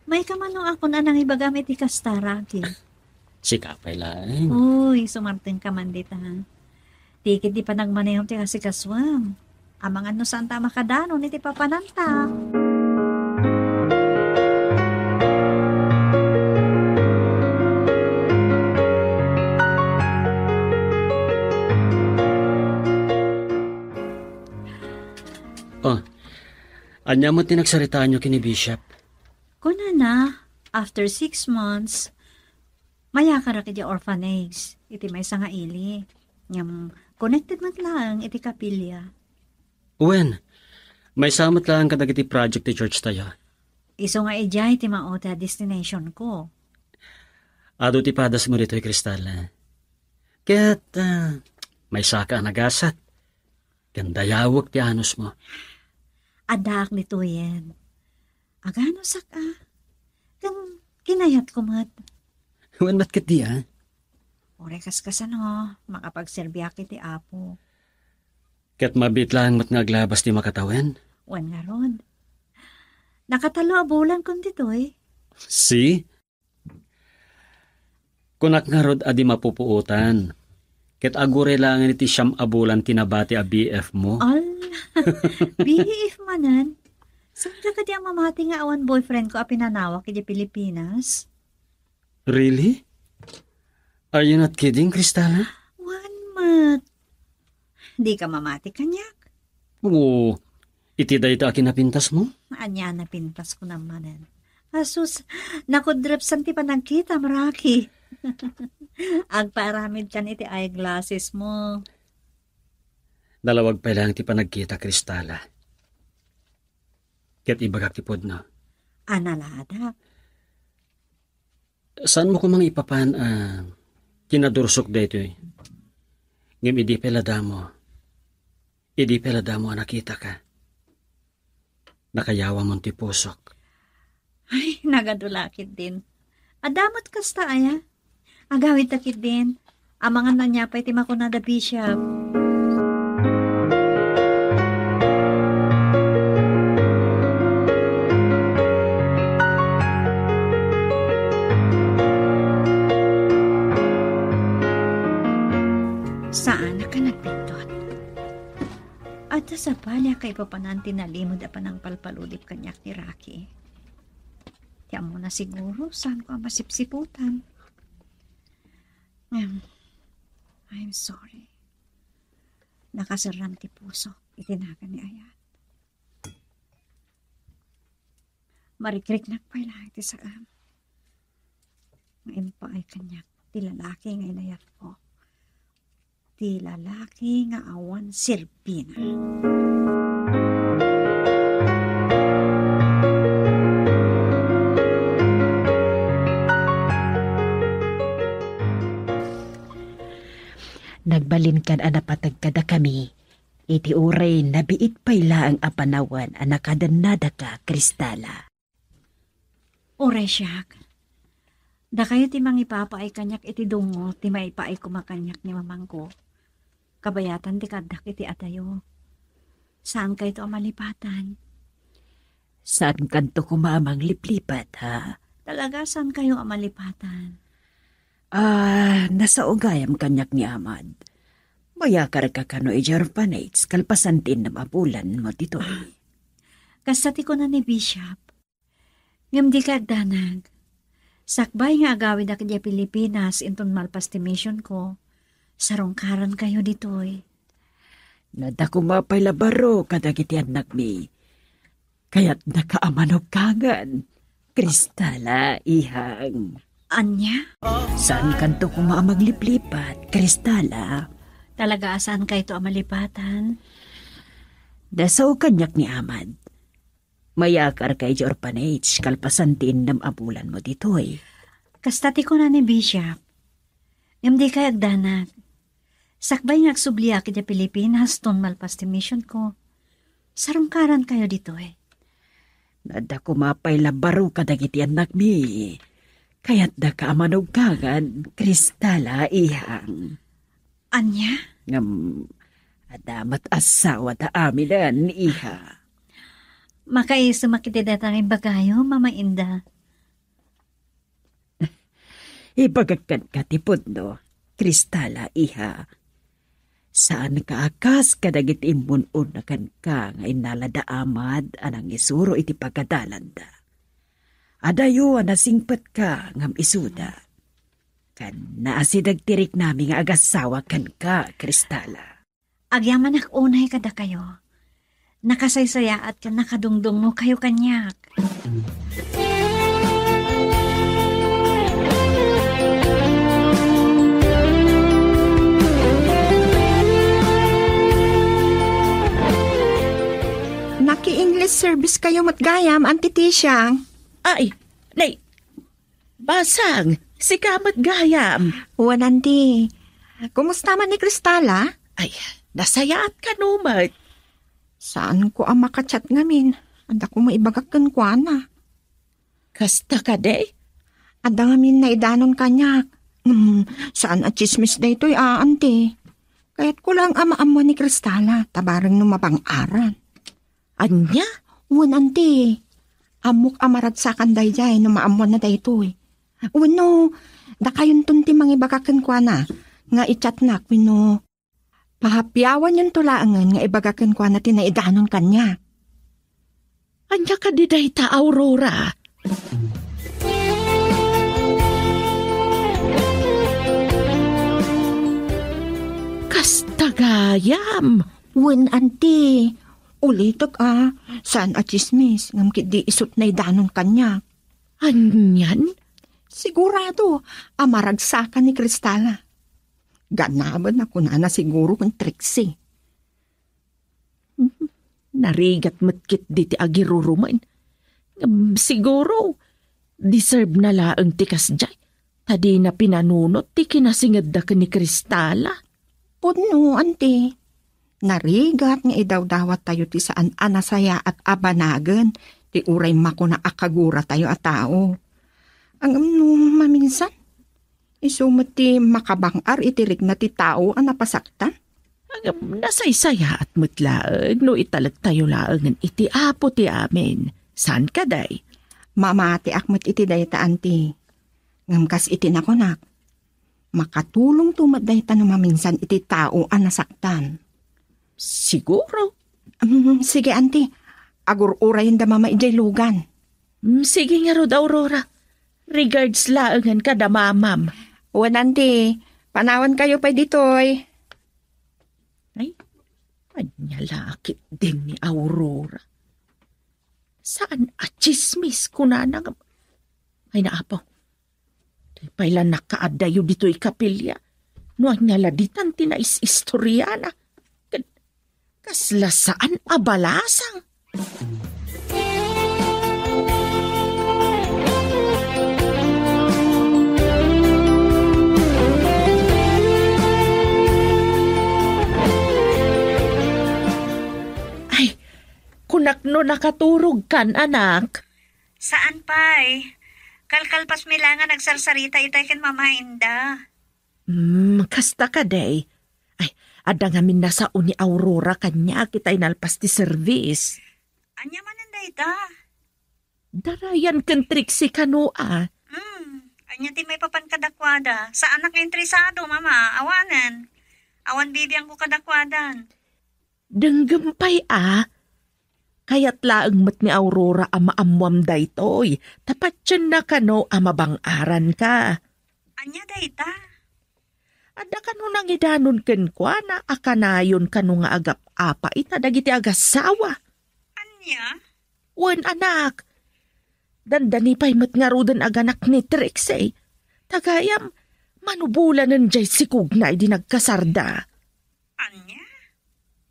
Maika man no apon a nangibagam iti kasta, Rocky. Sika pay laeng. Uy, sumartengka man dita. Ti ketdi panagmaneho ti asikasuem. Amangan no saanta a makadanon iti papananta. Oh, ania met ti nagsaritaanyo ken ni Bishop? Kunana, after six months, mayakarak idiay orphanage, iti maysa nga ili. Ngem connected met laeng iti kapilya. Wen, maysa met laeng kadagiti project ti church tayo. Isu nga idiay ti maot a destination ko. Adu ti padasmo ditoy, Cristala. Ket, ah, maysaka a nagasat. Ken dayawek ti anusmo. Addaak ditoyen. Aganusak a. Ken kinayatko met. Wen met ketdi a. Uray kaskasano, makapagserbiak iti Apo. Ket mabiit laeng met nga aglabas ti makatawen. Wen ngarud. Nakatallo a bulan kon ditoy. See? Kunak ngarud a di mapupuotan. Ket aguray laengen iti siam a bulan ti nabati a B F mo. Ala, B F manen? Saan ka kadi a mamati nga awan boyfriend ko a pinanawak iti Pilipinas? Really? Are you not kidding, Cristala? Wen met. Dika mamati kaniak? Oo. Iti dayta a kinapintasmo? Ania a napintasko manen? Asus, nakudrepsan ti panagkitam, Rocky. Agpaaramidkan iti eyeglasses mo. Nalawag pay laeng ti panagkita, Cristala. Ket ibagak ti pudno. Analadak. Saanmo koma nga ipapan a kinadursok daytoy? Ngem idi pay la damo, idi pay la damo a nakitaka, nakayawamon ti pusok. Ay, nagadu la ketdin. Adda met kasta aya? Agawidta ketdin. Amangan no ania pay ti makunada, Bishop. Saanak a nagpindut. Adda Sabali a kaipapanan ti nalimed a panangpalpaludip kaniak ni Rocky. Ti ammona siguro, saanko a masipsiputan. Ngem, I'm sorry. Nakaserrang ti pusok iti nagan ni Ayat. Marikriknak pay laeng ti saem nga impaay kaniak ti lalaki nga inayatko. Ti lalaki nga awan serbina. Nagbalinkan a napateg kadakami, iti uray nabiit pay laeng a panawen a nakadannadaka, Kristala. Uray siak, dakayo ti mangipapaay kaniak iti dungot ti maipaay koma kaniak ni mamangko. Kabayatan ti kaaddak iti adayo. Saankayto a malipatan. Saankanto koma a mangliplipat, ha? Talaga, saankayo a malipatan? Ah, nasao gayam kaniak ni Amad. Mayakarka kano idiay orphanage kalpasan ti innem a bulanmo ditoy. Kasta ti kuna ni Bishop. Ngem dika agdanag. Sakbay nga agawidak idiay Pilipinas inton malpas ti misionko, sarungkarankayo ditoy. Adda koma pay la baro kadagiti annakmi. Kayatdaka a manuggangan, Kristala, ihang. Ania? Saankanto koma a magliplipat, Kristala. Talaga a saankayto a malipatan? Nasao kaniak ni Amad. Mayakarka idiay orphanage kalpasan ti innem a bulanmo ditoy. Kasta ti kuna ni Bishop. Ngem dika agdanag. Sakbay nga agsubliak idiay Pilipinas ton malpas ti misionko, sarungkarankayo ditoy. Adda koma pay la baro kadagiti annakmi. Kayatdaka a manuggangan, Kristala, ihang. Ania? Ngem, adda met asawada aminen, iha. Makaisemak iti dayta nga imbagayo, Mama Inda. Ibagak kenka ti pudno, Kristala, iha. Saanka a kas kadagiti immun-una kenka nga innala da Amad a nangisuro iti pagadalanda. Adayo a nasingpetka ngem isuda. Ken naasideg ti riknami nga agassawa kenka, Kristala. Agyamanak unay kadakayo. Nakasaysayaat ken nakadungdungngokayo kaniak. Naki-English service kayo met gayam, Auntie Tisha. Ay, nay, Basang, sika met gayam. Wen, Auntie. Kumusta man ni Kristala? Ay, nasayaat kano met? Saanko a makachat ngamin. Adda koma ibagak kenkuana. Kasta kadi? Adda ngamin naidanon kaniak. Hmm, saan a tsismis daytoy a, Auntie. Kayatko lang a maammo ni Kristala, ta bareng no mabang-aran. Ania? Wen, Auntie. Ammok a maragsakan daydiay no maammona daytoy. Wenno, dakayonton ti mangibaga kenkuana nga i-chatnak wenno pahapiawanyonto laengen nga ibaga kenkuana ti naidanon kaniak. Ania kadi dayta, Aurora? Kasta gayam. Wen, Auntie. Ulitek a, saan a tsismis, ngem ketdi isut naidanon kaniak. Anian? Sigurado a maragsakan ni Kristala. Ganaben a kunana siguro ken Trixie. Hmm, narigat met ketdi ti agirurumen. Ngem siguro, deserve na laeng ti kasdiay, ta dina pinanunot ti kinasingedda ken ni Kristala. Pudno, Auntie. Narigat nga idawdawat tayo ti saan a nasayaat a banagen ti uray makuna a kaguratayo a tao. Ngem no maminsan, isu met ti makabang-ar iti rikna ti tao a napasaktan. Ngem nasaysayaat met laeng no italektayo laengen iti Apo ti amin. Saan kadi? Mamatiak met iti dayta, Auntie. Ngem kas iti nakunak, makatulongto met dayta no maminsan iti tao a nasaktan. Siguro. Mm, sige, Auntie. Agur-urayenda Mama idiay lugan. Mm, sige ngarud, Aurora. Regards laengen kada Mamam. Wen, Auntie. Panawankayo pay ditoy. Ay, ania la ketdin ni Aurora. Saan a tsismis, kunana nga. Ay, naapo. Di pay la nakaaddayo ditoy kapilya. No ania la ditan ti nais-istoriana. Ket kasla saan a balasang. Ay, kunak no nakaturogkan, anak. Saan pay. Kalkalpasmi la nga nagsarsarita itay ken Mama Inda. Hmm, kasta kadi. Ay, adda ngamin nasao ni Aurora kaniak itay nalpas ti service. Ania manen dayta? Da Ryan ken Trixie kano a. Hmm, ania ti maipapan kadakuada? Saanak nga interesado, Mama. Awanen. Awan bibiangko kadakuadan. Denggem pay a. Kayat laeng met ni Aurora a maammoam daytoy, ta patienna kano a mabang-aranka. Ania dayta? Adda kano nangidanon kenkuana a kanayon kano nga agap-apa ita dagiti agasawa. Ania? Wen, anak. Dandani pay met ngaruden aganak ni Trixie. Ta gayam, manubolanen jay sikogna idi nagkasarda. Ania?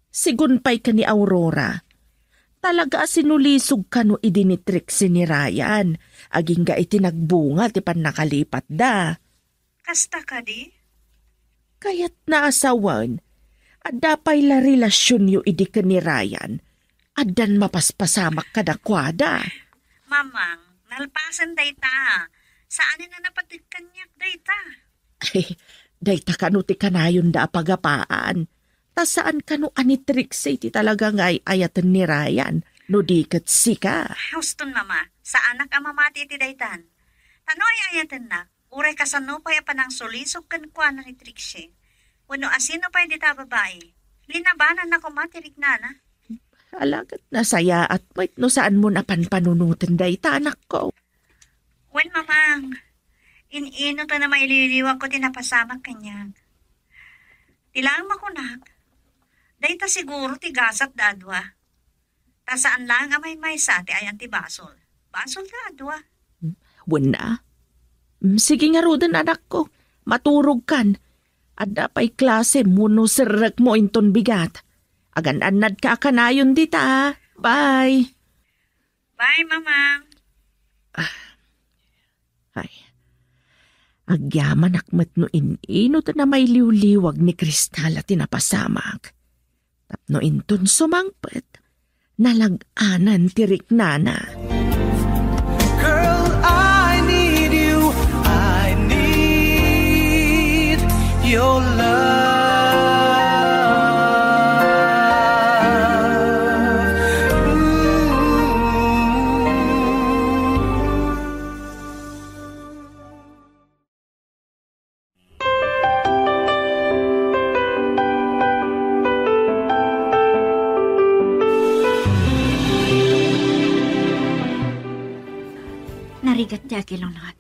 Sigun pay ken ni Aurora, talaga a sinulisog kano idi ni Trixie ni Ryan, agingga iti nagbunga ti pannakalipatda. Kasta kadi? Kayatna a sawen, adda pay la relasionyo idi ken ni Ryan, addan mapaspasamak kadakuada. Mamang, nalpasen dayta. Saanen a napatik kaniak dayta. Ay, dayta kano ti kanayonda a pagapaan. Ta saan kano a ni Trixie ti talaga nga ay-ayaten ni Ryan, no di ket sika. Huston, Mama. Saanak a mamati iti daytan. Ta no ay-ayatenna, uray kasano pay a panangsulisog kenkuana ni Trixie, wenno asino pay dita a babai, linabananna koma ti riknana. Alagad nasayaat met no saanmon a panpanunoten dayta, anakko. Wen, Mamang, in-ino ta a mailiwliwagko ti napasamak kaniak. Ti laeng makunak, dayta siguro ti gasat da a dua. Ta saan laeng a maymaysa ti ayan ti basol. Basol da a dua. Wen a. Mm, sige ngaruden, anakko. Maturogkan. Adda pay klasem wenno serrekmo inton bigat. Agan-annadka a kanayon dita. Bye. Bye, Mamang. Ay, agyamanak met no in-ino ta a mailiwliwag ni Cristal a ti napasamak. Tapno inton sumangpet, nalag-anan ti riknana. Girl, I need you. I need your love. Ooh. Narigat ti akilunod.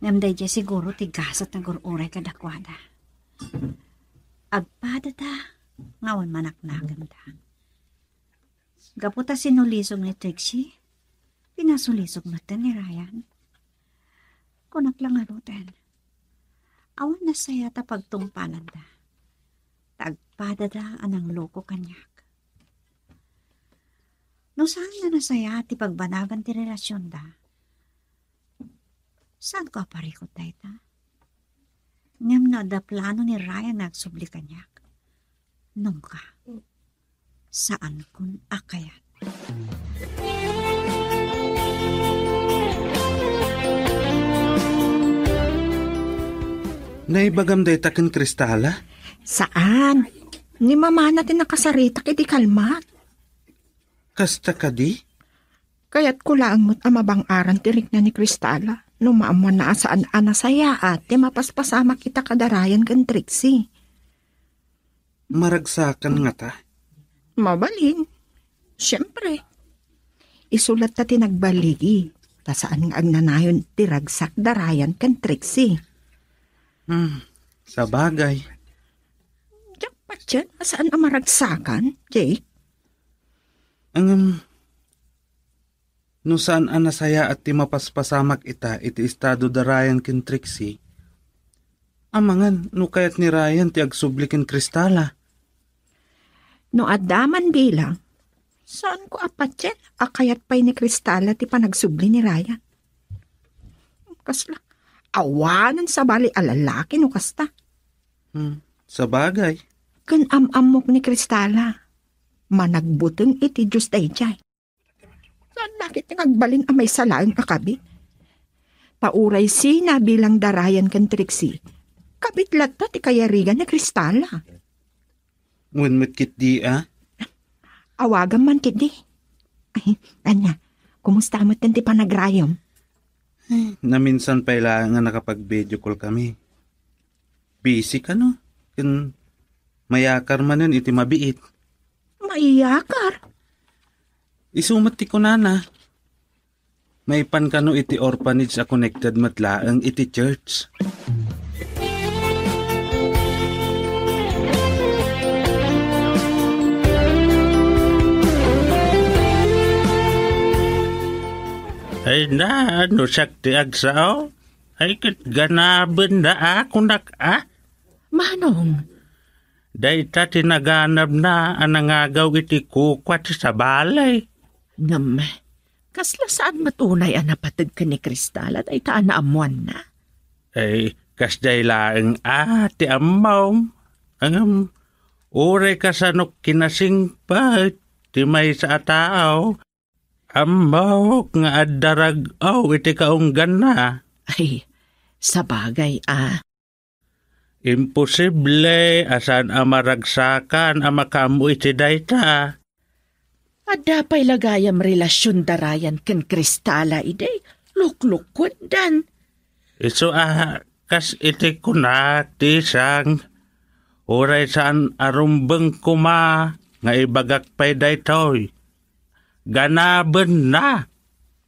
Ngem daydiay siguro ti gasat nga agur-uray kadakuada. Agpadada nga awan manaknakemda. Gapu ta sinulisog ni Trixie, pinasulisog met ni Ryan. Kunak la ngaruden, awan nasayaat a pagtungpalanda. Ta agpadada a nangloko kaniak. No saan nga nasayaat ti pagbanagan ti relasionda, saanko a parikut dayta? Ngem no adda plano ni Ryan nga agsubli kaniak, nungka, saankon a kayat. Naibagam dayta ken Cristala? Saan. Ni mamana ti nakasaritak iti kalmat. Kasta kadi? Kayatko laeng met a mabang-aran ti rikna ni Cristala no maammoanna a saan a nasayaat ti mapaspasamak ita kada Ryan ken Trixie. Maragsakan ngata. Mabalin. Siyempre. Isu latta ti nagbaligi, ta saan nga agnanayon ti ragsak da Ryan ken Trixie. Hmm, sabagay. Diak patien a saan a maragsakan, Jake. Ngem, no saan a nasayaat ti mapaspasamak ita iti estado da Ryan ken Trixie, amangan no kayat ni Ryan ti agsubli ken Cristala. No adda man bilang, saanko a patien a kayat pay ni Cristala ti panagsubli ni Ryan. Kasla, awanen sabali a lalaki no kasta. Hmm, sabagay. Ken am-ammok ni Cristala, managbuteng iti Dios daydiay. Saan dakit nga agbalin a maysa laeng a kabit? Ta uray sina bilang da Ryan ken Trixie, kabit latta ti kayarigan ni Cristala. Wen met ketdi a? Awagam man ketdi. Ay, ania, kumusta met ti panagrayom? Ay, naminsan pay laeng nga nakapag-video call kami. Busy kano? Ken mayakar manen iti mabiit. Mayakar? Isu met ti kunana. Maipan kano iti orphanage a connected met laeng iti church. Ay na, no siak ti agsao? Ay, ket ganabenna a kunak a? Manong? Dayta ti naganabna a nangagaw iti kukua ti sabali. Ngem, kasla saan met unay a napateg ken ni Cristala dayta a naammoanna? Ay, kasdiay laeng a ti ammom. Ngem, uray kasano kinasingpet ti maysa a tao, ammok nga adda rag-aw iti kaungganna. Ay, sabagay a. Imposible a saan a maragsakan a makaammo iti dayta. Adda pay la gayam relasion da Ryan ken Cristala idi, luklukuendan. Isu a, kas iti kunak ti isang, uray saan a rumbeng koma nga ibagak pay daytoy. Ganabenna.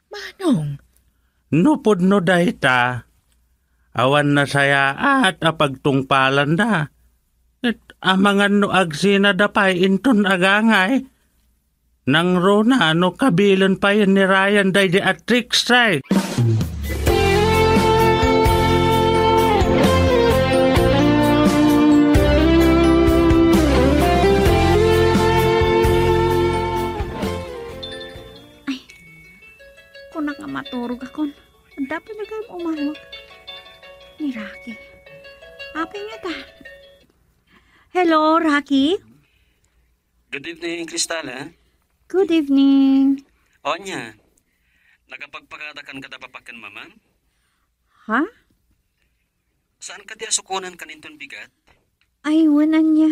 Manong? No pudno dayta, awan nasayaat a pagtungpalanda. Ket amangan no agsinada pay inton agangay. Nangruna no kabilen pay ni Ryan daydi a Trixie. Ay, kunak nga maturogakon. Adda pay la gayam umawag ni Rocky. Apay ngata? Hello, Rocky? Good evening, Cristala. Good evening. O, ania, nakapagpakadakan kada papa ken mamam? Ha? Saan kadi a sukonan kan inton bigat? Ay, wen, ania.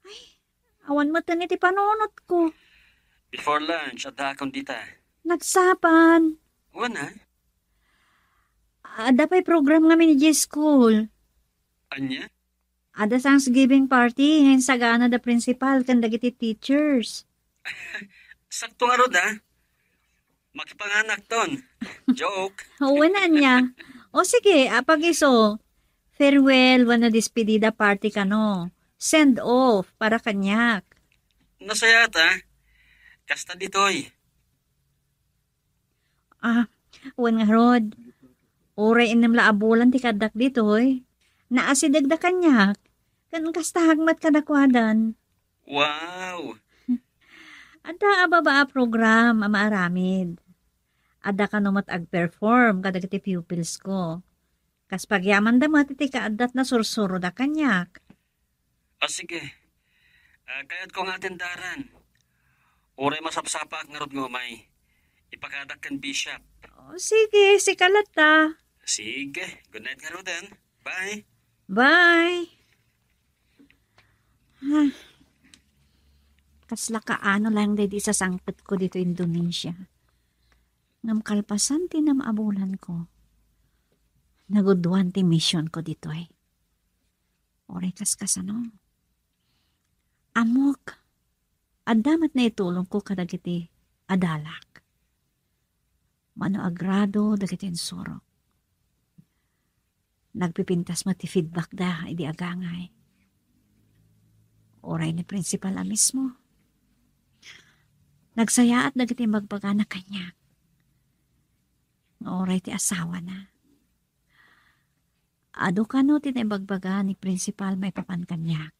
Ay, awan met iti panunotko. Before lunch, addaakon dita. Nagsapa. Wen, a? Adda pay program ngamin idiay school. Ania? Adda Thanksgiving party nga insagana da principal ken dagiti teachers. Sakto ngarud, a. Makipanganakton. Joke. Wen, ania. O sige, apag-isu. Farewell wenno despedida party kano. Send off para kaniak. Nasayaat, a. Kasta ditoy. A, wen ngarud. Uray innem la a bulan ti kaaddak ditoy. Naasidegda kaniak. Ken kastak met kadakuada. Wow! Adda a baba a program a maaramid. Adda kano met agperform kadagiti pupilsko. Kas pagyamanda met iti kaadda ti nasursuroda kaniak. A, sige. A, kayatko nga atendaran. Uray masapsapaak ngarud nga umay. Ipakadak ken Bishop. O, sige, sika latta. Sige, good night ngaruden. Bye. Bye. Ah, kasla kaano laeng daydi sasangpetko ditoy Indonesia. Ngem kalpasan ti innem a bulanko, nagudduan ti misionko ditoy. Uray kaskasano. Ammok, Adda met naitulongko kadagiti adalak. Mano agrado dagiti insurok. Nagpipintas met ti feedback da idi agangay. Uray ni principal a mismo. Nagsayaat dagiti imbagbagana kaniak. Nga uray ti asawana. Adu kano ti naibagbaga ni principal maipapan kaniak.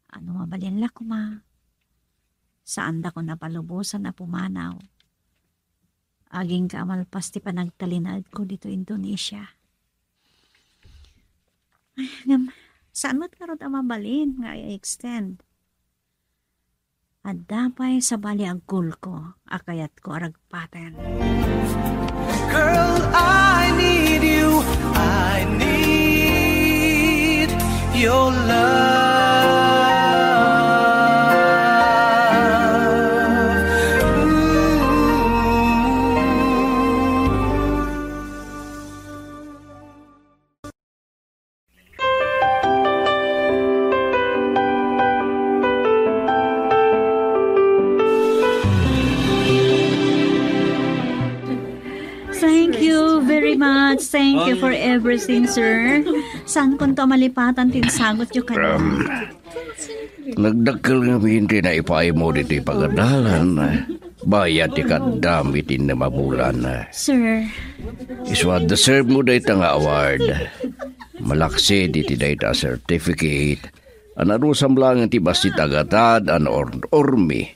Ano mabalin la koma, saandakon a palubosan a pumanaw. Agingga a malpas ti panagtalinaedko ditoy Indonesia. Ay, ngem, saan met ngarud a mabalin nga i-extend? Adda pay sabali a goalko a kayatko a ragpaten. Girl, I need you. I need your love. Ooh. Thank you very much. Thank you for everything, sir. Saan kunto malipatan ti insagutyo kaniak? Um, nagdakkel ngamin ti naipaaymo ditoy pagadalan. Bayat ti kaddam iti innem a bulan. Sir. Isu a deserve mo dayta nga award. Malaksid iti dayta a certificate, a narusam laeng ti bassit a gatad a naor-ormi.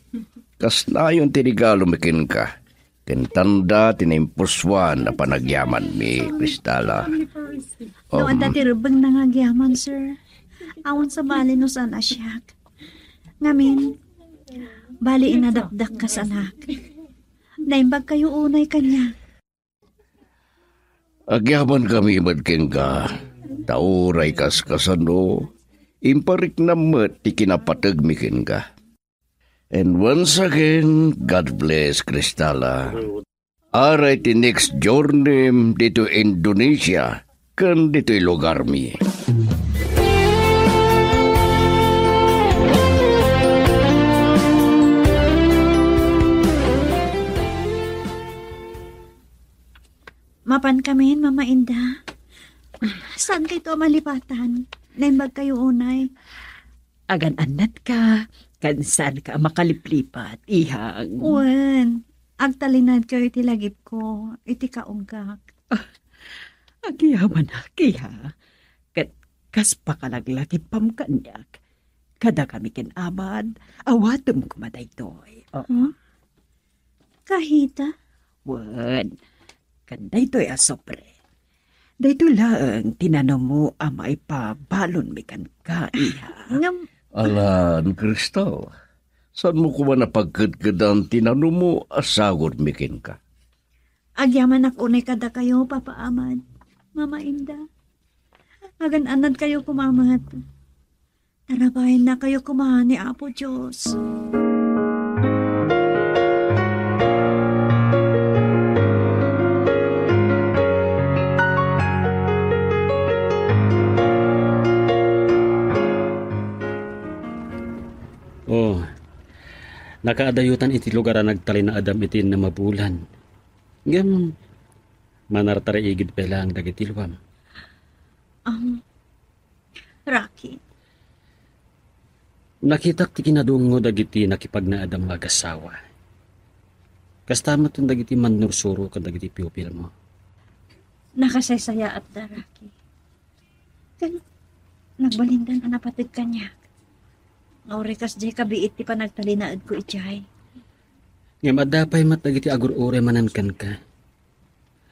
Kas nayon ti regalomi kenka. Ken tanda ti naimpusuan a panagyamanmi, Cristala. No, um, adda ti rebbengna nga agyaman, sir. Awan sabali no saan a siak. Ngamin, bali inadapdakka, anak. Naimbag kayo unay kaniak. Agyamankami met kenka, ta uray kas kasano, impariknam met ti kinapategmi kenka. And once again, God bless, Cristala. Aray ti next journey dito Indonesia, ken ditoy lugarmi. Mapan kamin, Mama Inda. Saan kayto a malipatan? Naimbag kayo unay. Agan-annatka, ken saanka a makaliplipat, ihang. Wen, agtalinaed kayo iti lagipko, iti kaunggak. Ah, agyamanak, iha. Ket kas pakalaglagipam kaniak, kadakami ken amad, awatem koma daytoy. Oo. Hmm? Kahita? Wen, ken daytoy a sobre. Daytoy laeng ti nanumo a maipabalonmi kenka, iha. Ngem, alan, Crystal, saanmo koma napagkedkedan ti nanumo a sagutmi kenka? Agyamanak unay kadakayo, Papa Amad, Mama Inda. Agan-annad kayo koma met. Tarabayannakayo koma ni Apo Dios. Oh, nakaadayotan iti lugar a nagtalinaedam iti innem a bulan. Ngem, manartariigid pay laeng dagiti luam. Am, Rocky. Nakitak ti kinadungngo dagiti nakipagnaedam nga agasawa. Kasta met dagiti mannursuro kadagiti pupilmo. Nakasaysayaatda, Rocky. Ken nagbalindan a napateg kaniak. Nga uray kasdiay kabiit ti panagtalinaedko idiay. Ngem adda pay met dagiti agur-uray manen kenka.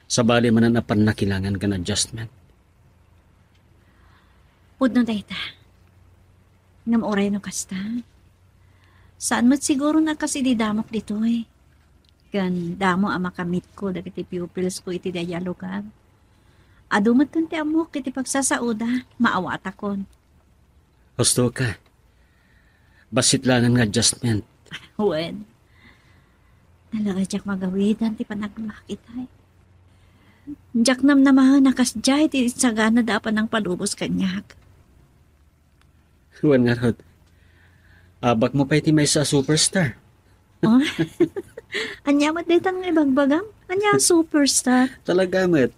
Sabali manen a pannakilangan ken adjustment. Pudno dayta. Ngem uray no kasta, saan met siguro a kas idi damok ditoy. Ken damo a makamitko dagiti pupilsko iti daydiay a lugar. Adu met ti ammok iti pagsasaoda, maawatakon. Husto ka. Bassit laengen nga adjustment. Wen. Talaga diak magawidan ti panagluak itay. Diak namnamaen a kasdiay ti saganada a panangpalubos kaniak. Wen ngarud, Abakmo pay ti maysa a superstar. Oh? Ania met daytan nga ibagbagam? Ania a superstar? Talaga met.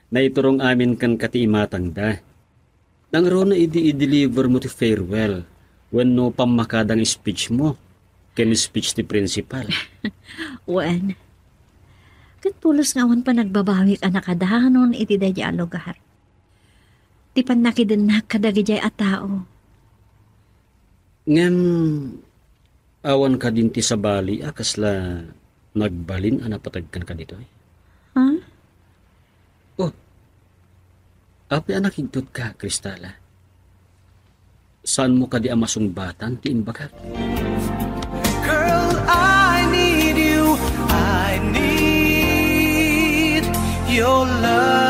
Naiturong amin kenka ti imatangda. Nangruna idi i-deliver mo ti farewell wenno pammakadang speech mo ken speech ti principal. Wen, ket pulos nga awan panagbabawik a nakadanon iti daydiay a lugar. Ti pannakidennak kadagijay a tao. Ngem, awan kadin ti sabali a kasla nagbalin a napateg kenka ditoy? Ha? Oh, apay a nakigtotka, Cristala? Saanmo kadi a masungbatan ti imbagak? Girl, I need you. I need your love.